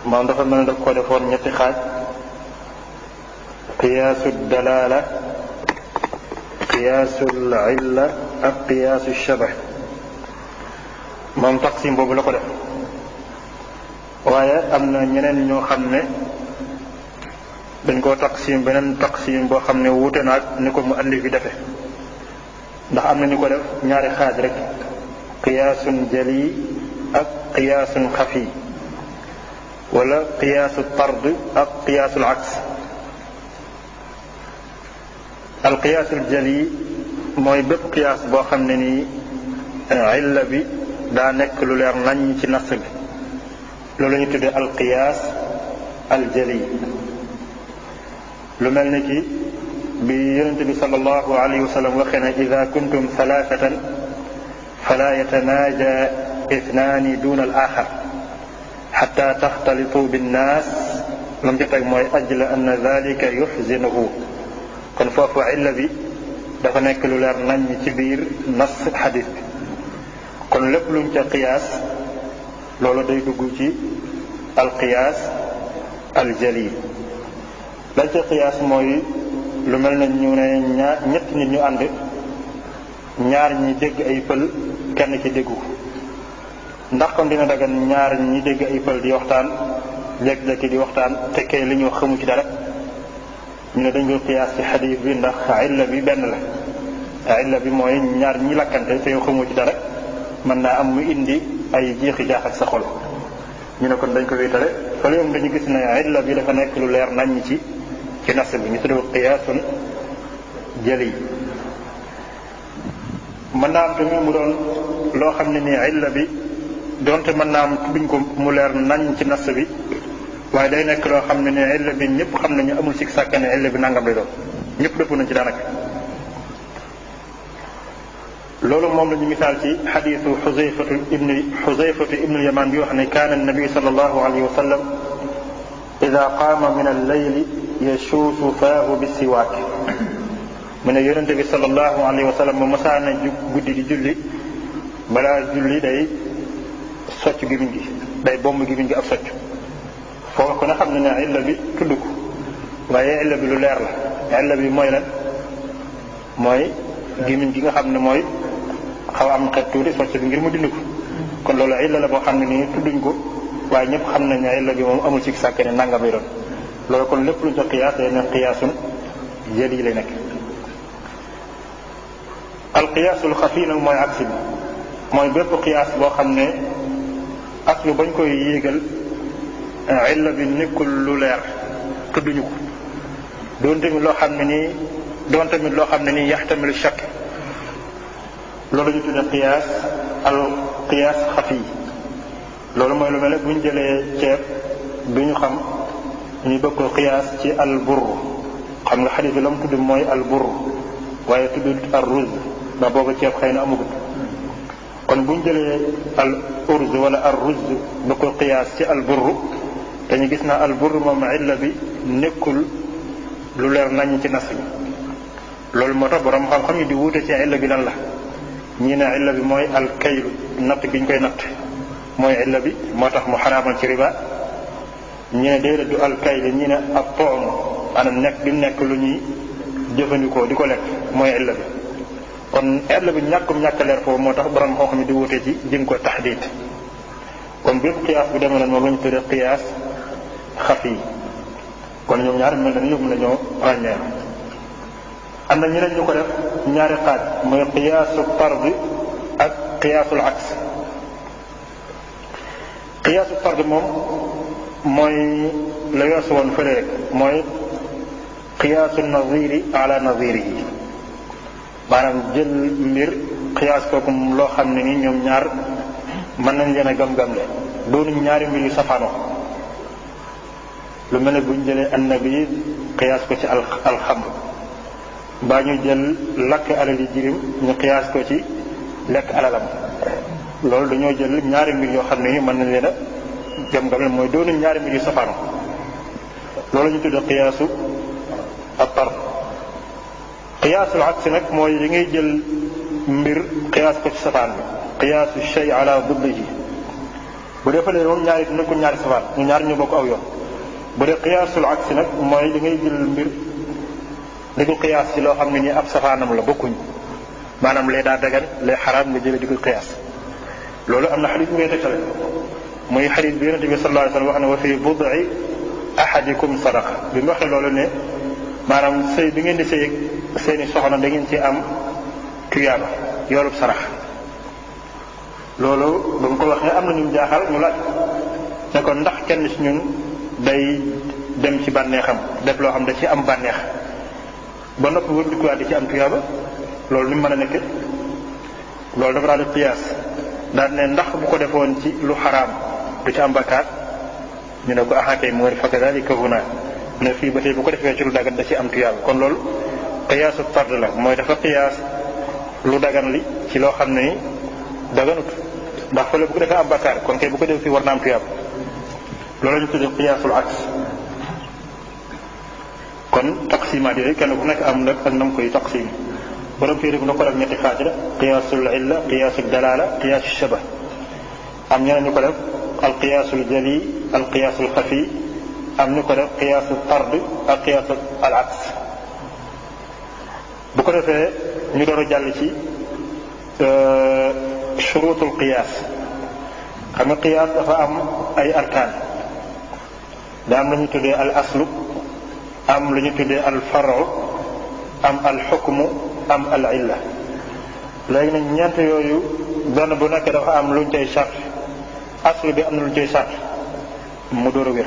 moom dafa mel ne daf ko defoon ñetti xaaj qiyaasu dalaala qiyaasul illa ak qiyaasu shabah moom taqsim boobu la ko def waaye am na ñeneen ñoo xam ne dañ koo taqsim beneen taqsim boo xam ne wuute na ak ni ko mu andi fi defe ndax am na ñu ko def ñaari xaaj rek qiyaasun jali ak qiyaasun xafi wala qiyaasu tard ak qiyaasul aks alqiyaasul jali mooy bépp qiyaas boo xam ne nii illa bi daa nekk lu leer nañ ci nas bi loolu la ñu tuddee alqiyaas aljali lu mel ni ki bi yonente bi sallallahu alayhi wa sallam waxee ne ida kuntum thalathatan fala yatanaaja ithnaani duna al axar xata taxtalitu binnaas lam ca teg mooy ajla anna dalika yuxzinuhu kon foofu illa bi dafa nekk lu leer nañ ci biir nas xadis bi kon lépp luñ ca qiyaas loolu day dugg ci alqiyaas aljali lañ ca qiyaas mooy lu mel ne ñu ne ñett nit ñu ànd ñaar ñi dégg ay pël kenn ci déggu ndax kon dina dagan ñaar ñi dégg ay pël di waxtaan léeg-léeg di waxtaan te kay li ñu xamu ci dara ñu ne dañ koy qiyaas ci xadiis bi ndax illa bi benn la illa bi mooy ñaar ñi lakkante te yow xamu ci dara mën naa am mu indi ay jeexi jaax ak sa xol ñu ne kon dañ ko wéetale fële yoom dañu gis ne illa bi dafa nekk lu leer nañ ci nas bi ñu tuddee qiyaasun jali mën naa am tamit mu doon loo xam ne nii illa bi donte mën naa am tudduñ ko mu leer nañ ci nas bi waaye day nekk loo xam ne nii illa bi ñëpp xam nañu amul sikk sàkka ne illa bi nangam lay doon ñëpp dëpp nañ ci daanaka loolu moom la ñu misaal ci xadiisu xuzayfatu ibnu yamaan bi wax ne kaana nabi sallallahu alayhi wa sallam ida qaama min al-layli yashuusu faahu bisiwaak mu ne yonente bi sallallahu alayhi wa sallam mu masaana guddi di julli balaa julli day socc gémmiñ gi day bomb gémmiñ gi ak socc foofu ko ne xam ne ne illa bi tudd ko waaye illa bi lu leer la illa bi mooy lan mooy gémmiñ gi nga xam ne mooy xaw am xet tuuti socc bi ngir mu dindi ko kon loolu illa la boo xam ne nii tudduñ ko waaye ñëpp xam nañ ne illa bi moom amul ci sàkk ne nangam lay doon loolu kon lépp luñ ko qiyaas day ne qiyaasun jali lay nekk alqiyaasul xafi nag mooy aksi bi mooy bépp qiyaas boo xam ne aslu bañ koy yéegal illa bi nekkul lu leer tudduñu ko doon tamit loo xam ne nii yaxtamilu shakk loolu ñu tudde qiyaas al qiyaas xafi loolu mooy lu mel ne bu ñu jëlee ceeb bi ñu xam ñu bëgg ko qiyaas ci al burr xam nga xadis bi la mu tudd mooy al burr waaye tudd ar ruz ndax booba ceeb xëy na amagut kon bu ñu jëlee al urz wala ar ruz bëgg ko qiyaas ci al burr dañu gis na al burr moom illa bi nekkul lu leer nañ ci nas bi loolu moo tax borom xam-xam yi di wuute ci illa bi lan la ñii ne illa bi mooy al kaylu natt gi ñu koy natt mooy illa bi moo tax mu xaraamal ci riba ñi ne déedéet du al kaylu ñi ne ab toom anam nekk bi nekk lu ñuy jëfandikoo di ko lekk mooy illa bi kon illa bi ñàkk leer foofu moo tax borom xam-xam yi di wuute ci jëm ko taxdiid kon bépp qiyaas bu demee noonu moom la ñu tuddee qiyaas xafi kon ñoom ñaar mel na ni yóbbu nañoo ràññee am na ñeneen ñu ko def ñaari xaaj mooy qiyaasu tard ak qiyaasul aks qiyaasu tard moom mooy la weesu woon fële rek mooy qiyaasu naziri ala nazirihi maanaam jël mbir qiyaas kooku loo xam ne ni ñoom ñaar mën nañ leen a gam-gamle doonu ñaari mbir yu safaanoo lu mel ne bu ñu jëlee annabi qiyaas ko ci alxamr mbaa ñu jël lakk alali jirim ñu qiyaas ko ci lekk alalam loolu dañoo jël ñaari mbir yoo xam ne ni mën nañ leen a gam-gamle mooy doonu ñaari mbir yu safaanoo loolu ñu tudde qiyaasu at-tard qiyaasul aks nag mooy li ngay jël mbir qiyaas ko ci safaan bi qiyaasu shay ala diddihi bu dee fële moom ñaari nekkul ñaari safaan ñu ñaar ñu bokk aw yoon bu dee qiyaasul aks nag mooy li ngay jël mbir di ko qiyaas ci loo xam ne nii ab safaanam la bokkuñ maanaam lee daa dagan lee xaraam nga jële di ko qiyaas loolu am na xadis bu ngay tegtale muy xadis bi yonente bi sallallahu alayhi wa sallam wax ne wa fi bud'i ahadikum sadaqa bi mu waxee loolu ne maanaam sëy bi ngeen di sëy seeni soxna da ngeen ci am tuyaaba yoolub sarax loolu ba mu ko waxee am na ñu jaaxal ñu laaj ne ko ndax kenn ci ñun day dem ci bànneexam def loo xam da ci am bànneex ba noppi wër dikuwaat di ci am tuyaaba loolu ni mu mën a nekke loolu dafa daal di qiyaas daal ne ndax bu ko defoon ci lu xaraam du ci am bakkaar ñu ne ko axakay mu nga fa kadalika huna ne fii ba tey bu ko defee ci lu dagan da ci am tuyaaba kon loolu qiyaasu tard la mooy dafa qiyaas lu dagan li ci loo xam ne ni daganut ndax fële bu ko defee am bakkaar kon kay bu ko def fii war na am tuyaaba loolu la ñu tuddee qiyaasul aks kon taqsimaat yooyu kenn ku nekk am nag ak na mu koy taqsim borom fii rek na ko def ñetti xaaj la qiyaasul illa qiyaasul dalaala qiyaasul shaba am ñeneen ñu ko def al qiyaasul jali al qiyaasul xafi am ñu ko def qiyaasul tard ak qiyaasul al aks bu ko defee ñu door a jàll ci shuruutul qiyaas xam nga qiyaas dafa am ay arkaan daa am la ñu tuddee al aslu am lu ñu tuddee al faru am al xukmu am al illa léegi nag ñeent yooyu benn bu nekk dafa am lu ñu cay sart aslu bi am na lu ñu cay sart mu door a wér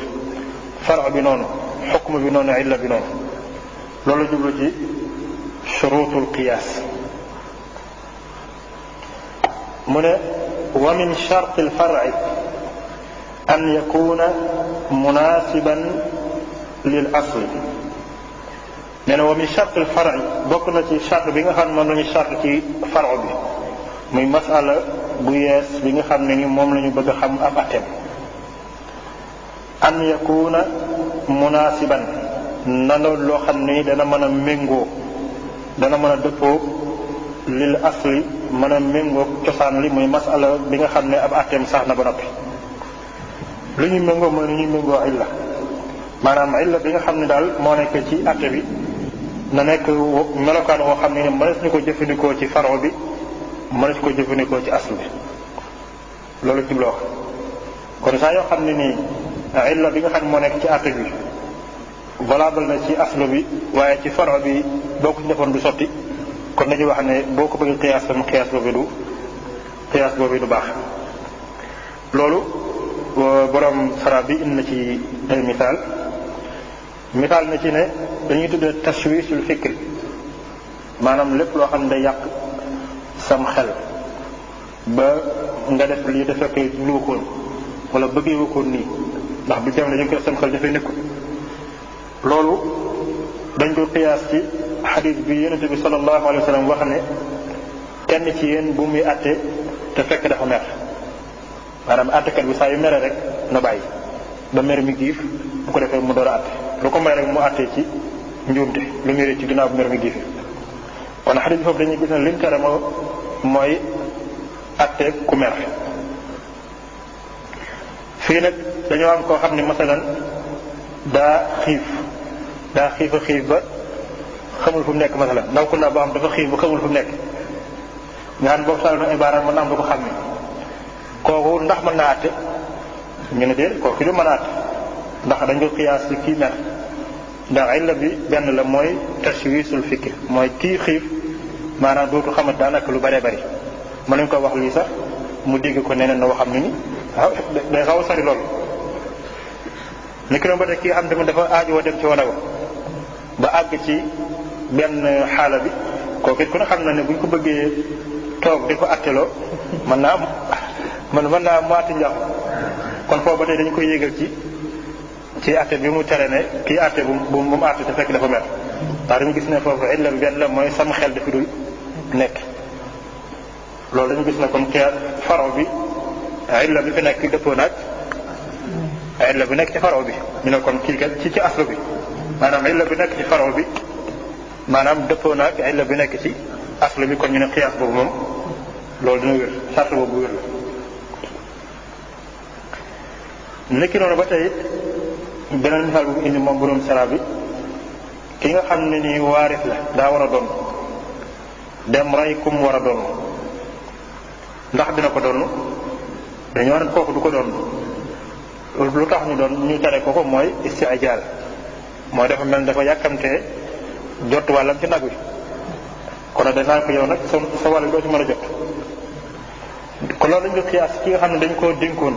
faru bi noonu xukmu bi noonu illa bi noonu loolu jublu ci shuruutul qiyaas mu ne wa min shart al far'i an yakuna munaasiban lil asli nee na wa min shart al far'i bokk na ci shart bi nga xam ne moom la ñu shart ci faru bi muy masala bu yees bi nga xam ne ni moom la ñu bëgg a xam ab atem an yakuna munaasiban na loo xam ne dana mën a méngoo dana mën a dëppoo lil asli mën a méngoo cosaan li muy masala bi nga xam ne ab atem sax na ba noppi lu ñuy méngoo mooy lu ñuy méngoo illa maanaam illa bi nga xam ne daal moo nekk ci atte bi na nekk melokaan woo xam ne mënees ñu ko jëfandikoo ci faro bi mënees ko jëfandikoo ci asl bi loolu ci loo kon saa yoo xam ne nii illa bi nga xam ne moo nekk ci atte bi valable na ci asl bi waaye ci faro bi boo ko ci defoon du sotti kon dañuy wax ne boo ko bëgg qiyaas tam qiyaas boobu du baax loolu borom sara bi indi na ci ay misaal na ci ne dañuy tuddee tashwiisul fikr maanaam lépp loo xam ne day yàq sam xel ba nga def lii dafa fekk lu koon wala bëggee wukoon nii ndax bu jamono dañu ko def sam xel dafay nekkul loolu dañ ko qiyaas ci xadiis bi yonente bi sallallahu alayhi wa sallam wax ne kenn ci yéen bu muy àtte te fekk dafa mer maanaam àttekat bi saa yu mere rek na bàyyi ba mer mi giif bu ko defee mu door a àtte lu ko may rek mu àttee ci njuumte lu muy ci ginnaaw bu mer mi giif kon xadiis bi foofu dañuy gis ne liñ tere mooy àtte ku mer fii nag dañoo am koo xam ne masalan daa xiif a xiif ba xamul fu mu nekk masalan ndaw ku ndaw boo xam dafa xiif ba xamul fu mu nekk nga xam boobu sal na ibaara mën na am du ko xam ne kooku ndax mën naa àtte ñu ne déet kooku du mën a àtte ndax dañ ko qiyaas ci kii mer ndax illa bi benn la mooy tashwiisul fikr mooy kii xiif maanaam dootu xamat daanaka lu bëree bëri mën nañu ko wax lii sax mu dégg ko neneen na waxam ni ni waaw day xaw a sori loolu ni ki doon ba tey kii xam tamit dafa aajowoo dem ci wanago ba àgg ci benn xaala bi kooku it ku ne xam na ne bu ñu ko bëggee toog di ko atteloo mën naa mu àtte njàpp kon foofu ba tey dañu koy yéegal ci atte bi mu tere ne kii atte bu mu atte te fekk dafa mer ndax dañu gis ne foofu illa bi benn la mooy sama xel dafa dul nekk loolu dañu gis ne kon faro bi illa bi fi nekk dëppoo naag illa bi nekk ci faro bi ñu ne kon kii kat ci aslu bi maanaam illa bi nekk ci faro bi maanaam dëppoo naag illa bi nekk ci aslu bi kon ñu ne qiyaas boobu moom loolu dina wér sart boobu wér la nekki noonu ba tey beneen misaal bu mu indi moom borom sara bi ki nga xam ne nii waaris la daa war a doon dem rey kum war a doon ndax dina ko doon dañoo ne kooku du ko doon lu tax ñu tere ko mooy istijaal mooy dafa mel dafa yàkkamtee jot wàllam ci nag wi kon nag danaa ko yow nag sa wàll doo ci mën a jot kon loolu dañ ko xiyaas ki nga xam ne dañ koo dénkoon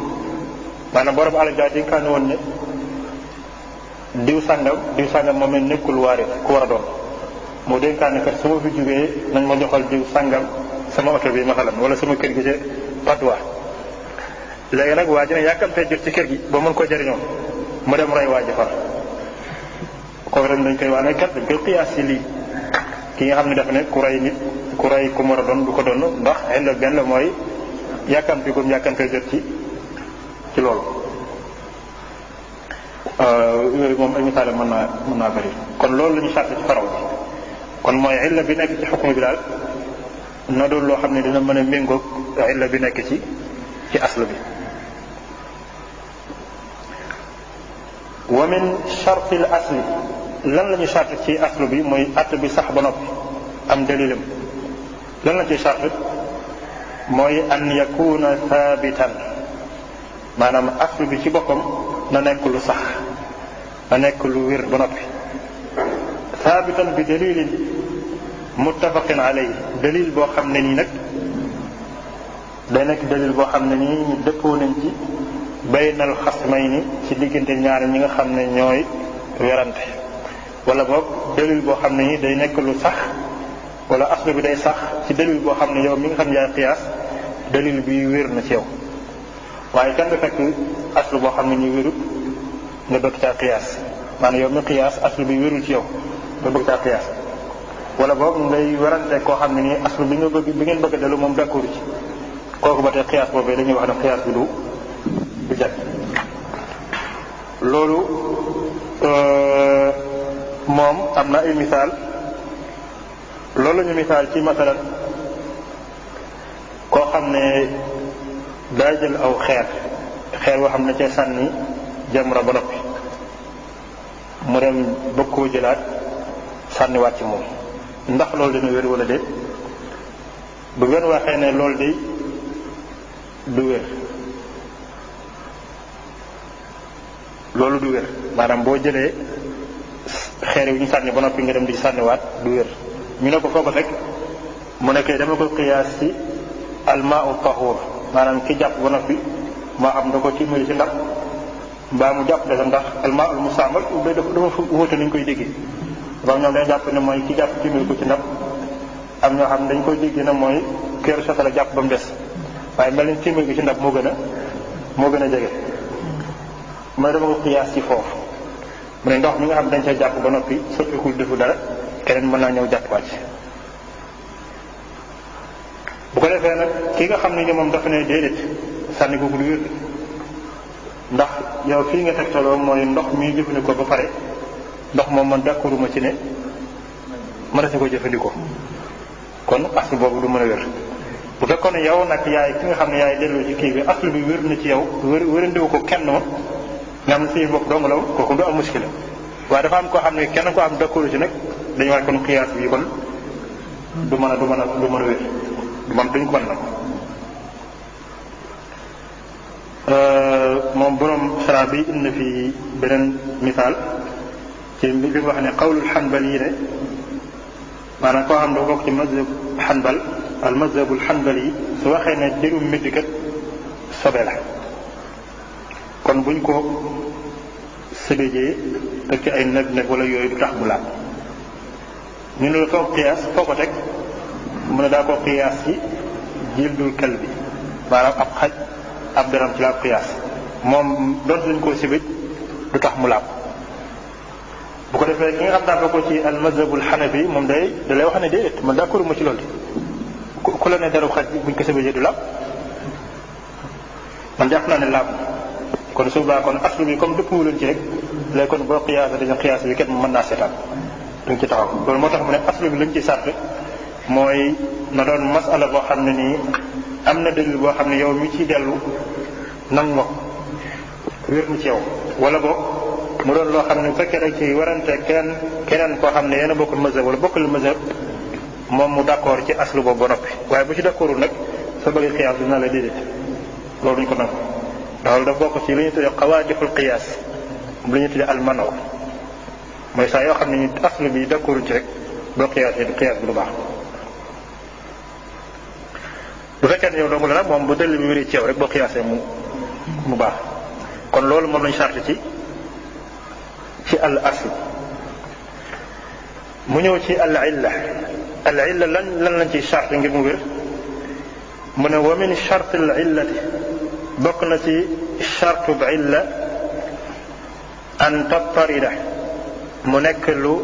maanaam borom alal daa dénkaane woon ne diw sàngam moom nekkul waaris ku war a doon mu dénkaane kat su ma fi jógee nañ ma joxal jiw sàngam sama oto bi masalan wala sama kër gi ci Padois léegi nag waa ji ne yàkkamtee jot ci kër gi ba mën ko jëriñoo mu dem roy waa ji far kooku rek dañ koy wax ne kat dañ koy xiyaas ci lii ki nga xam ne dafa ne ku rey nit ku rey ku mën a doon du ko doon ndax xel benn mooy yàkkamti gum yàkkamtee jot ci loolu yooyu moom ay misaale mën naa bëri kon loolu la ñu sàrt ci faraw bi kon mooy illa bi nekk ci xukm bi daal na doon loo xam ne dina mën a méngoog illa bi nekk ci aslu bi wa min charti l asli lan la ñu chart ci aslu bi mooy att bi sax ba noppi am dalilam lan la ci chart mooy an yakuna thabitan maanaam aslu bi ci boppam na nekk lu sax na nekk lu wér ba noppi thabitan bi dalilin muttafaqin alayhi dalil boo xam ne nii nag day nekk dalil boo xam ne nii ñu dëppoo nañ ci baynal xasmayni ci diggante ñaari ñi nga xam ne ñooy werante wala boog dalil boo xam ne nii day nekk lu sax wala aslu bi day sax ci dalil boo xam ne yow mi nga xam ne yaay qiyaas dalil bi wér na ci yow waaye kenn du fekk aslu boo xam ne nii wérut nga bëgg caa qiyaas maanaam yow mi qiyaas aslu bi wérul ci yow nga bëgg caa qiyaas wala boog ngay werante koo xam ne nii aslu bi ngeen bëgg a dellu moom d'accord ci kooku ba tey qiyaas boobu dañuy wax ne qiyaas bi du jag loolu moom am na ay misaal loolu la ñu misaal ci masalan koo xam ne daa jël aw xeer boo xam ne ca sànni jamra ba noppi mu dem bëgg koo jëlaat sànniwaat ci moom ndax loolu dina wér wala déet bu ngeen waxee ne loolu day du wér loolu du wér maanaam boo jëlee xeer yi ñu sànni ba noppi nga dem di sànniwaat du wér ñu ne ko foo ko teg mu nekkee dama ko qiyaas ci almaau tahur maanaam ki jàpp ba noppi moo xam da ko tiimali ci ndax mbaa mu jàpp dafa ndax almaul mustaamal dafa wuute ni ñu koy déggee ba ñoom dañ jàpp ne mooy ki jàpp tiimali ko ci ndax am ñoo xam ne dañ koy déggee ne mooy keeru sotala jàpp ba mu des waaye mel ni tiimali ko ci ndax moo gën a jege mooy dama ko qiyaas ci foofu mu ne ndox mi nga xam dañ ca jàpp ba noppi soppikul defu dara keneen mën naa ñëw jàpp wàcc bu ko defee nag ki nga xam ne ni moom dafa ne déedéet sànni googu du wér ndax yow fii nga tegtaloo mooy ndox mi jëfandikoo ba pare ndox moom man d'accorduma ci ne mën na si ko jëfandikoo kon aslu boobu du mën a wér bu fekkoon ne yow nag yaay ki nga xam ne yaay delloo ci kii bi aslu bi wér na ci yow wérandiwu ko kenn ma nga xam ne si bopp dong la kooku du am muskila waaye dafa am koo xam ne kenn ko am d'accord ci nag dañu wax kon qiyaas bi kon du mën a wér duñ ko mën nag moom borom sara bi indi fi beneen misaal ci li mu wax ne qawlul xanbal yi ne maanaam koo xam ne bokk ci mazhab xanbal al mazhabul xanbal yi su waxee ne jërum métti kat sobe la kon buñ ko sëbëjee teg ci ay neb wala yooyu du tax bu laab ñu ne la foo qiyaas foo ko teg mu ne daa ko qiyaas ci jildul kalbi maanaam ab xaj ab daram ci laab qiyaas moom doonte lañ koo sibëj du tax mu laab bu ko defee ki nga xam daa ko ci al mazhabul xanafi moom da lay wax ne déedéet man d'accord ma ci loolu ku la ne daru xaj buñ ko sibëjee du laab man jàpp naa ne laab kon su boobaa kon aslu bi comme dëppwu leen ci rek léegi kon boo qiyaasa dañu qiyaas bi kenn mën naa seetaan duñ ci taxaw loolu moo tax mu ne aslu bi lañ ci sàrt mooy na doon masala boo xam ne nii am na dalil boo xam ne yow mi ci dellu nangu nga ko wér na ci yow wala boog mu doon loo xam ne bu fekkee rek ci warante keneen koo xam ne yéen a bokkul mazhab wala bokkul mazhab moom mu d'accord ci aslu boobu ba noppi waaye bu ci d'accordul nag sa bëgg qiyaas dina la déedéet loolu duñ ko nangu loolu dafa bokk ci li ñu tuddee qawaadixul qiyaas li ñu tuddee almano mooy saa yoo xam ne ñu aslu bi d'accorduñ ci rek boo qiyaasee qiyaas bi du baax bu fekkee ne yow dong la nag moom bu dëll bi wéri ci yow rek boo qiyaasee mu baax kon loolu moom lañu charte ci al asl mu ñëw ci al illa lan lañ ciy charte ngir mu wér mu ne wa min charte al illati bokk na ci charte bu illa an tattarida mu nekk lu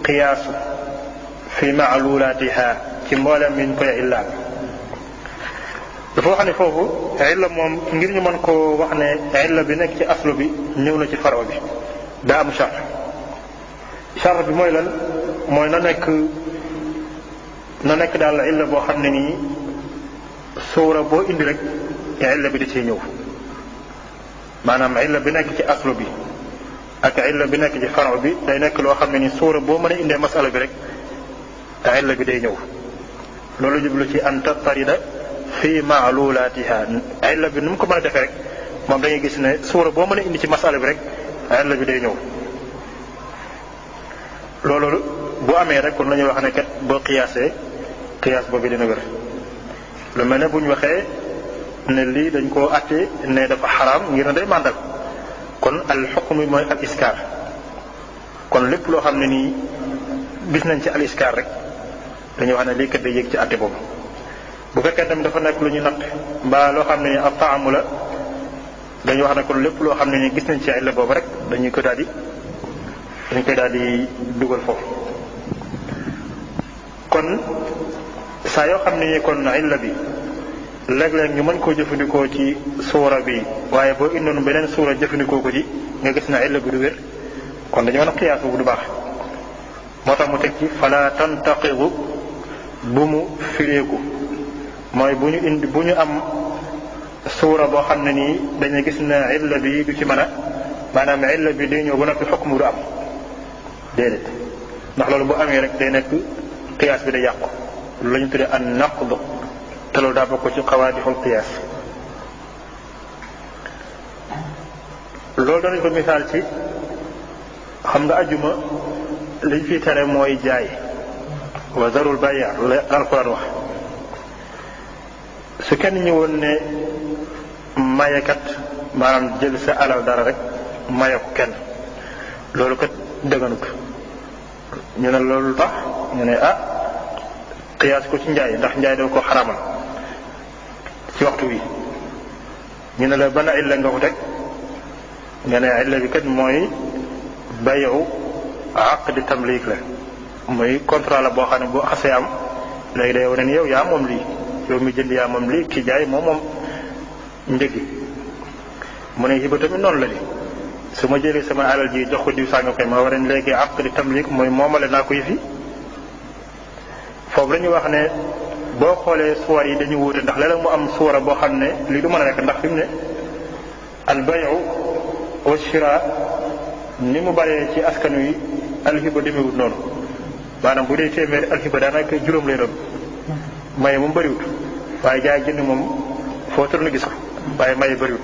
qiyaasu fi ma'lulaatiha ci mboolem mi ñu koy illa dafa wax ne foofu illa moom ngir ñu mën koo wax ne illa bi nekk ci aslu bi ñëw na ci faro bi daa am charte bi mooy lan mooy na nekk daal illa boo xam ne nii suura boo indi rek illa bi da ciy ñëw maanaam illa bi nekk ci aslu bi ak illa bi nekk ci faro bi day nekk loo xam ne nii suura boo mën a indee masala bi rek illa bi day ñëw loolu jublu ci an tattarida fi ma'lulaatiha illa bi nu mu ko mën a defee rek moom dañuy gis ne suura boo mën a indi ci masala bi rek illa bi day ñëw loolu bu amee rek kon la ñuy wax ne kat boo qiyaasee qiyaas boobu dina wér lu mel ne bu ñu waxee ne lii dañ koo àtte ne dafa xaraam ngir ne day màndal kon al xukm bi mooy al iskaar kon lépp loo xam ne nii gis nañ ci al iskaar rek dañuy wax ne lii kat day yëg ci àtte boobu bu fekkee tamit dafa nekk lu ñu natt mbaa loo xam ne ni ab taamu la dañuy wax ne kon lépp loo xam ne ni gis nañ ci illa boobu rek dañ koy daal di dugal foofu kon saa yoo xam ne ni kon illa bi léeg-léeg ñu mën koo jëfandikoo ci suura bi waaye boo indoon beneen suura jëfandikoo ko ci nga gis na illa bi du wér kon dañu mën a qiyaas bu du baax moo tax mu teg ci fala tantaqidu bu mu fireeku mooy bu ñu am suura boo xam ne nii dañuy gis na illa bi du ci mën a maanaam illa bi day ñëw ba noppi xukmu du am déedéet ndax loolu bu amee rek day nekk qiyaas bi day yàqu loolu la ñu tuddee an naqd te loolu daa bokk ci qawaadixul qiyaas loolu danañ ko misaal ci xam nga ajjuma liñ fi tere mooy jaay wa zarul bay' la alquran wax su kenn ñëwoon ne mayekat maanaam jël sa alal dara rek maye ko kenn loolu kat dëgganut ñu ne loolu tax ñu ne qiyaas ko ci njaay ndax njaay dafa ko xaramal ci waxtu wi ñu ne la bana illa nga ko teg nga ne illa bi kat mooy bayu aqd tamlik la muy contrat la boo xam ne boo xasee am léegi day wane ni yow yaa moom lii yow mi jënd yaa moom lii ki jaay moom njëgi mu ne hiba tamit noonu la di su ma jëlee sama alal ji jox ko diw sànga koy ma war a léegi aqd tamlik mooy moomale naa ko yëfi foofu la ñuy wax ne boo xoolee suwar yi dañu wuute ndax léeg-léeg mu am suwara boo xam ne lii du mën a nekk ndax fi mu ne al bayu wa shira ni mu baree ci askan wi alxiba demewut noonu maanaam bu dee téeméeri alxiba daanaka juróom lay doon maye moom bëriwut waaye jaay jënd moom foo tourné gis ko waaye maye bëriwut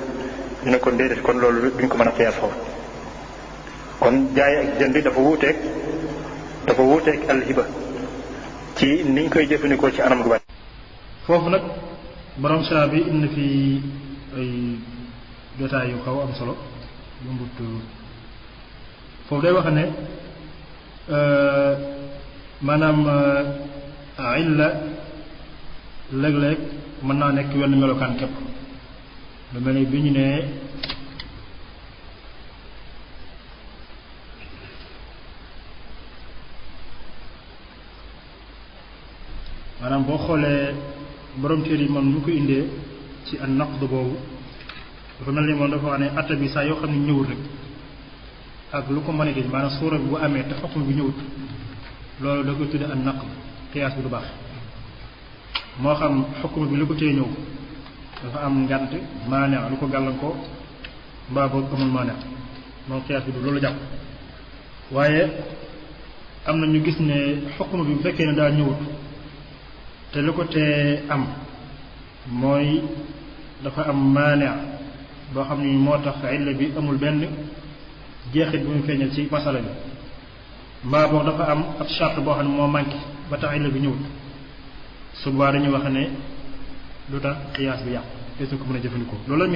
ñu ne kon déedéet kon loolu duñ ko mën a qiyaas foofu kon jaay ak jënd dafa wuuteeg alxiba ci niñ koy jëfandikoo ci anam gu bari foofu nag borom saa bi indi fi ay jotaay yu xaw am solo yombut foofu day wax ne maanaam illa léeg-léeg mën naa nekk wenn melokaan képp lu mel ni bi ñu ne maanaam boo xoolee borom téere yi moom ñu ko indee ci an naqd boobu dafa mel ni moom dafa wax ne atta bi saa yoo xam ne ñëwul rek ak lu ko mën a gis maanaam suura bi bu amee te xukm bi ñëwut loolu da koy tudde an naqd qiyaas bi du baax moo xam xukm bi lu ko tee ñëw dafa am ngànt maane lu ko gàllankoor mbaa boog amul maane moom qiyaas bi du loolu jàpp waaye am na ñu gis ne xukm bi bu fekkee ne daa ñëwut te lu ko tee am mooy dafa am maane boo xam ni moo tax illa bi amul benn jeexit bu mu feeñal ci masala bi mbaa boog dafa am ab charte boo xam ne moo manqué ba tax illa bi ñëwut su boobaa dañuy wax ne lu tax qiyaas bi yàqu te su ko mën a jëfandikoo loolu la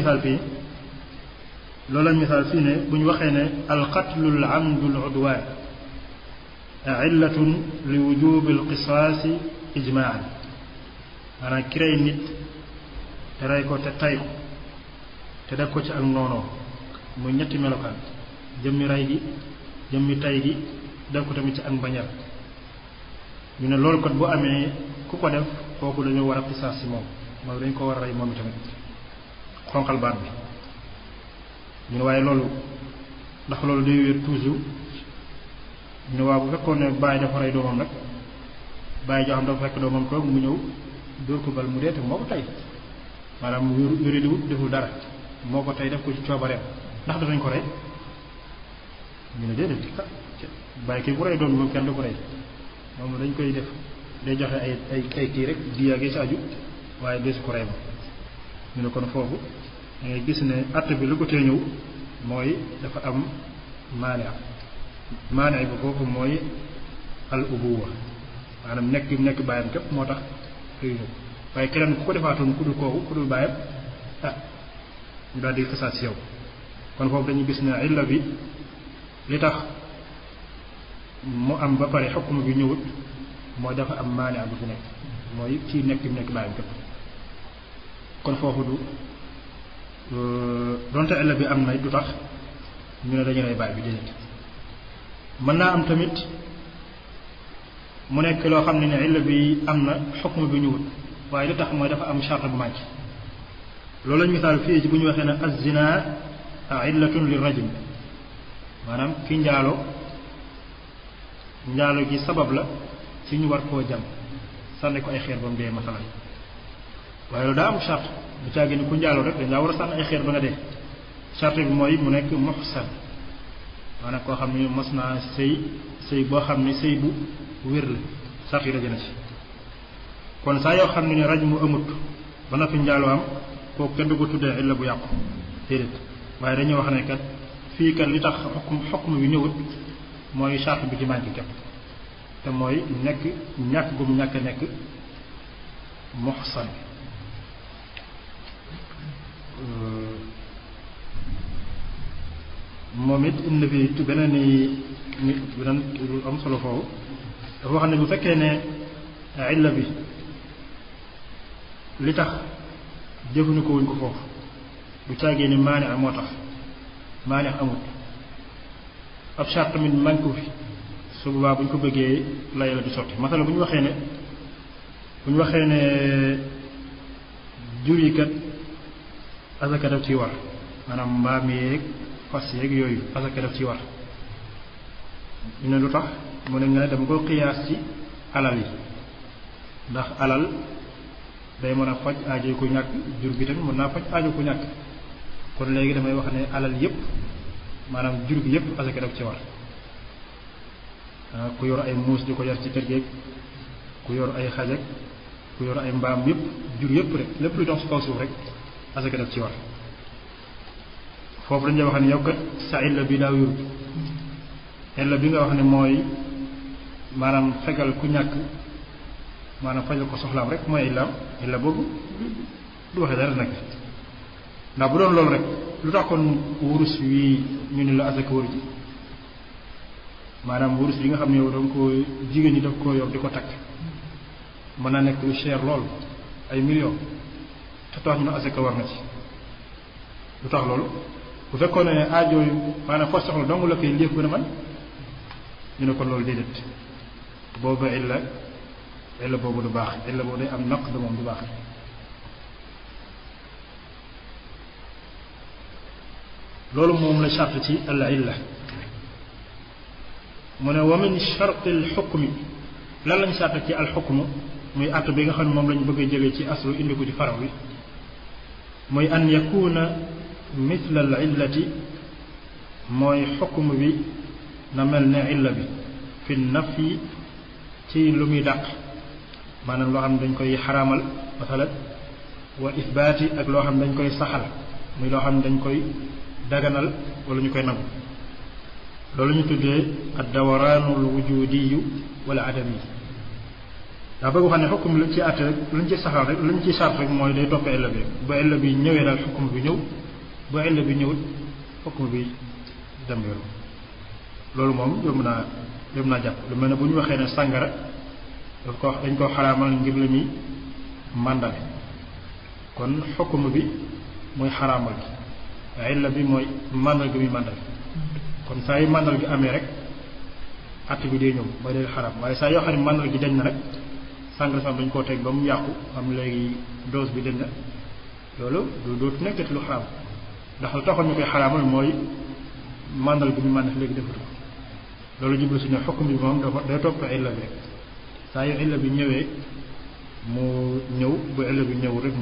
misaal fii ne bu ñu waxee ne alqatlul amdul udwaan illatun li wujubi alqisaasi ijmaan maanaam ki rey nit te rey ko te tay ko te def ko ci ak noonoo muy ñetti melokaan jëmmi rey gi jëmmi tay gi def ko tamit ci ak mbañal ñu ne loolu kat bu amee ku ko def kooku dañoo war a qisaas ci moom mooy dañ ko war a rey moom tamit xonqal baat bi ñu ne waaye loolu ndax loolu day wér toujours ñu ne waaw bu fekkoon ne bàyyi dafa rey doomam nag bàyyi joo xam dafa fekk doomam toog mu ñëw dóor ko bal mu dee te moo ko tey maanaam mu wéri di wut deful dara moo ko tey def ko ci coobareem ndax danañ ko rey ñu ne déedéet bàyyi kii bu rey doom moom kenn du ko rey moom dañ koy def day joxe ay kii rek diyaage si aju waaye deesu ko rey ma ñu ne kon foofu da ngay gis ne att bi lu ko tee ñëw mooy dafa am maane bi foofu mooy al ubuwa maanaam nekk bi nekk bàyyam képp moo tax xëy na waaye keneen ku ko defaatoon ku dul kooku ku dul bàyyam ñu daal di xisaat si yow kon foofu dañuy gis ne illa bi li tax mu am ba pare xukm bi ñëwut mooy dafa am maane bu fi nekk mooy kii nekk bi nekk bàyyam képp kon foofu du donte illa bi am na du tax ñu ne dañu lay bàyyi bi déedéet mën naa am tamit mu nekk loo xam ne ne illa bi am na xukm bi ñëwut waaye li tax mooy dafa am charte bu manqué loolu lañu misaal fii ci bu ñu waxee ne az-zina illatun li rajm maanaam ki njaalo gi sabab la ci ñu war koo jam sànni ko ay xeer ba mu dee masalan waaye loolu daa am charte bu caagi ni ku njaaloo rek dañ laa war a sànni ay xeer ba nga dee charte bi mooy mu nekk muhsan maanaam koo xam ne mos naa sëy boo xam ne sëy bu wér la charte yi daje na ci kon saa yoo xam ne raj mu amut ba noppi njaaloo am kooku kenn du ko tuddee illa bu yàqu déedéet waaye dañuy wax ne kat fii kat li tax xukm bi ñëwut mooy charte bi ci manqué képp te mooy ñàkk gu mu ñàkk a nekk muhsan moom it indi fi beneen nit beneen lu am solo foofu dafa wax ne bu fekkee ne illa bi li tax jëfandikoo wuñ ko foofu bu caagee ni maane moo tax maane amut ab charte tamit manqué wu fi su boobaa bu ñu ko bëggee lay la du sotti masala bu ñu waxee ne jur yi kat asaka daf ciy war maanaam mbaam yeeg fas yeeg yooyu asaka daf ciy war ñu ne lu tax mu ne nga ne dama ko xiyaas ci alal yi ndax alal day mën a faj aajo ku ñàkk jur gi tamit mën naa faj aajo ku ñàkk kon léegi damay wax ne alal yépp maanaam jur gi yépp asaka daf ci war ku yor ay muus di ko yar ci kër gi ku yor ay xaj ak ku yor ay mbaam yépp jur yépp rek lépp lu dox ci kaw suuf rek asaka daf ci war foofu dañuy wax ne yow kat sa illa bi daa wér illa bi nga wax ne mooy maanaam fegal ku ñàkk maanaam fajal ko soxlaam rek mooy illa boobu du waxee dara nag ndax bu doon loolu rek lu tax kon wurus wi ñu ne la asaka wër ji maanaam wurus yi nga xam ne yow danga ko jigéen ñi daf koo yor di ko takk mën naa nekk lu cher lool ay millions te tax ñu ne asaka war na ci lu tax loolu bu fekkoon ne aajo yu maanaam foo soxla dong la koy léef gën a man ñu ne ko loolu déedéet boobu illa boobu du baax illa boobu day am naq de moom du baax loolu moom la charte ci al illa mu ne wa min charte al xukmi lan lañ charte ci al xukmu muy att bi nga xam ne moom lañ bëgg a jëlee ci aslu indi ko ci faraw bi muy an yakuna mithla al illati mooy xukm bi na mel ne illa bi fi nafi ci lu muy dàq maanaam loo xam ne dañ koy xaraamal masalan wa isbaati ak loo xam ne dañ koy saxal muy loo xam ne dañ koy daganal wala ñu koy nangu loolu ñu tuddee ad dawaraanul wujudiyu wala adami daa bëgg xam ne xukm lu ci àtte rek luñ ci saxal rek luñ ci sart rek mooy day topp illa bi ba illa bi ñëwee daal xukm bi ñëw ba illa bi ñëwut xukm bi dem yoon loolu moom yomb naa dem naa jàpp lu mel ne bu ñu waxee ne sàngara dañ koo xaraamal ngir la muy màndale kon xukm bi mooy xaraamal gi illa bi mooy màndal gi muy màndal kon saa yu màndal gi amee rek att bi day ñëw mooy day xaraam waaye saa yoo xam ne màndal gi dañ na rek sàngara sam dañ koo teg ba mu yàqu am léegi dose bi dañ na loolu dootu nekkati lu xaraam ndax lu taxoon ñu koy xaraamal mooy màndal gi muy màndal léegi defatu ko loolu jublu si ne xukm bi moom dafa day topp illa bi rek saa yu illa bi ñëwee mu ñëw bu illa bi ñëw rek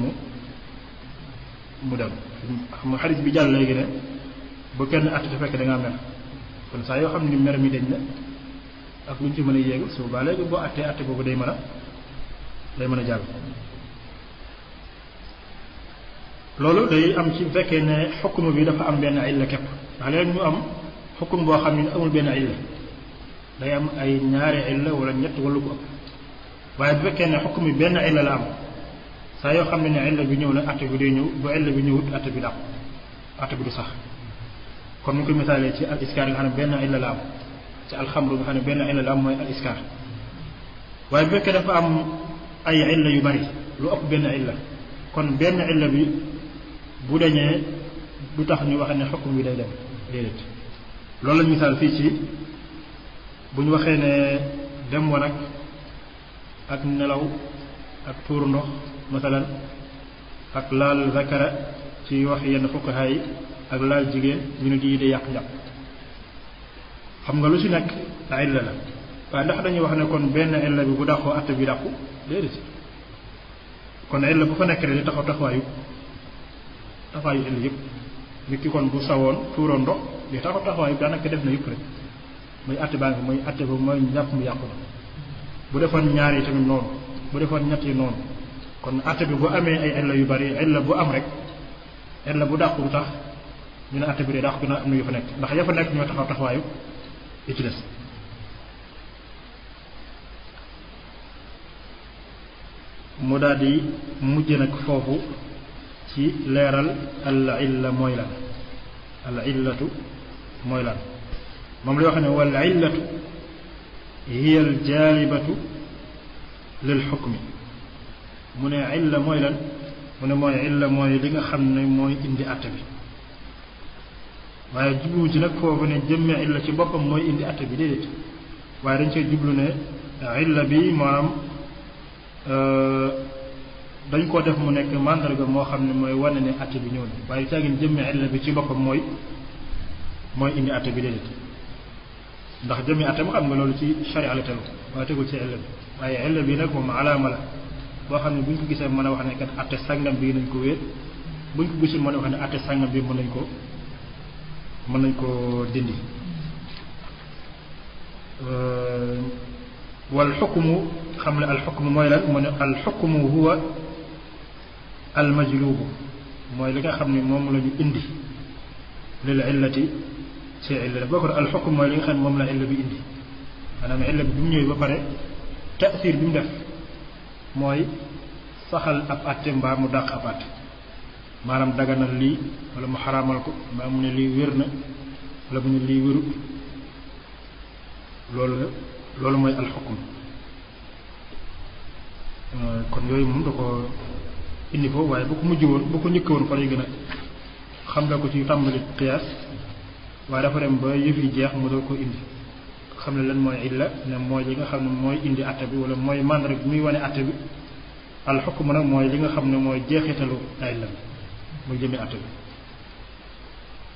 mu dem xam nga xarit bi jàll léegi ne bu kenn att te fekk da ngaa mer kon saa yoo xam ne mer mi dañ na ak lu ñu ci mën a yéegu su boobaa léegi boo attee atte boobu day mën a jàll loolu day am ci fekkee ne xukm bi dafa am benn illa képp ndax léegi ñu am xukm boo xam ne amul benn illa day am ay ñaari illa wala ñett wala ko ëpp waaye bu fekkee ne xukm bi benn illa la am saa yoo xam ne illa bi ñëw na atte bi day ñëw bu illa bi ñëwut atte bi dàqu atte bi du sax kon ñu koy misaalee ci al iskaar nga xam ne benn illa la am ci alxamru nga xam ne benn illa la am mooy al iskaar waaye bu fekkee dafa am ay illa yu bari lu ëpp benn illa kon benn illa bi bu dañee du tax ñu wax ne xukm bi day dem déedéet loolu lañ misaal fii ci bu ñu waxee ne dem wanag ak nelaw ak tuur ndox masalan ak laal zakara ci wax yenn fuqaha yi ak laal jigéen ñu ne di day yàq njàpp xam nga lu ci nekk illa la waaye ndax dañuy wax ne kon benn illa bi bu dàqoo atte bi dàqu déedéet kon illa bu fa nekk rek di taxawaayu illa yëpp nit ki kon bu sawoon tuuroon ndox di taxawaayu daanaka def na yëpp rek muy atte baa ngi muy atte boobu mooy njàpp mu yàqu na bu defoon ñaar yi tamit noonu bu defoon ñett yi noonu kon atte bi bu amee ay illa yu bari illa bu am rek illa bu dàqu du tax ñu ne atte bi de dàqu na am na yu fa nekk ndax ya fa nekk ñoo taxawaayu yi ci des mu daal di mujj nag foofu ci leeral al illa mooy lan al illatu mooy lan moom lay wax ne wal illatu hiya al jaalibatu lil xukmi mu ne illa mooy lan mu ne mooy illa mooy li nga xam ne mooy indi atte bi waaye jubluwu ci nag foofu ne jëmmee illa ci boppam mooy indi atte bi déedéet waaye dañ see jublu ne illa bi maanaam dañ koo def mu nekk màndarga moo xam ne mooy wane ne atte bi ñëw na waaye caagin jëmmee illa bi ci boppam mooy indi atte bi déedéet ndax jëmmee atte mu xam nga loolu ci sharia la tegu waaye tegul ci illa bi waaye illa bi nag moom alaama la boo xam ne bu ñu ko gisee mën a wax ne kat atte sangam bi nañ ko wéet bu ñu ko gisul mën a wax ne atte sangam bi mën nañ ko dindi wal xukmu xam ne al xukmu mooy lan mu ne al xukmu huwa al majlubu mooy li nga xam ne moom la ñu indi lil illati ci illa boo ko al xukm mooy li nga xam ne moom la illa bi indi maanaam illa bi mu ñëwee ba pare taasir bi mu def mooy saxal ab àtte mbaa mu dàq ab àtte maanaam daganal lii wala mu xaraamal ko mbaa mu ne lii wér na wala mu ne lii wérut loolu mooy alxukm kon yooyu moom da ko indi foofu waaye bu ko mujj woon bu ko njëkk woon fa lay gën a xam la ko ci tàmbali qiyaas waaye dafa dem ba yëf yi jeex mu doon ko indi xam ne lan mooy illa ne mooy li nga xam ne mooy indi atte bi wala mooy màndar bi muy wane atte bi alxukm nag mooy li nga xam ne mooy jeexitalu illa bi muy jëmi atte bi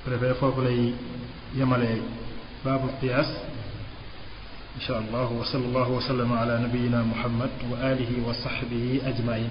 bu defee foofu lay yemalee baabu qiyaas insha allah wa sallallahu wa sallama ala nabiyyina muhammad wa alihi wa sahbihi ajmain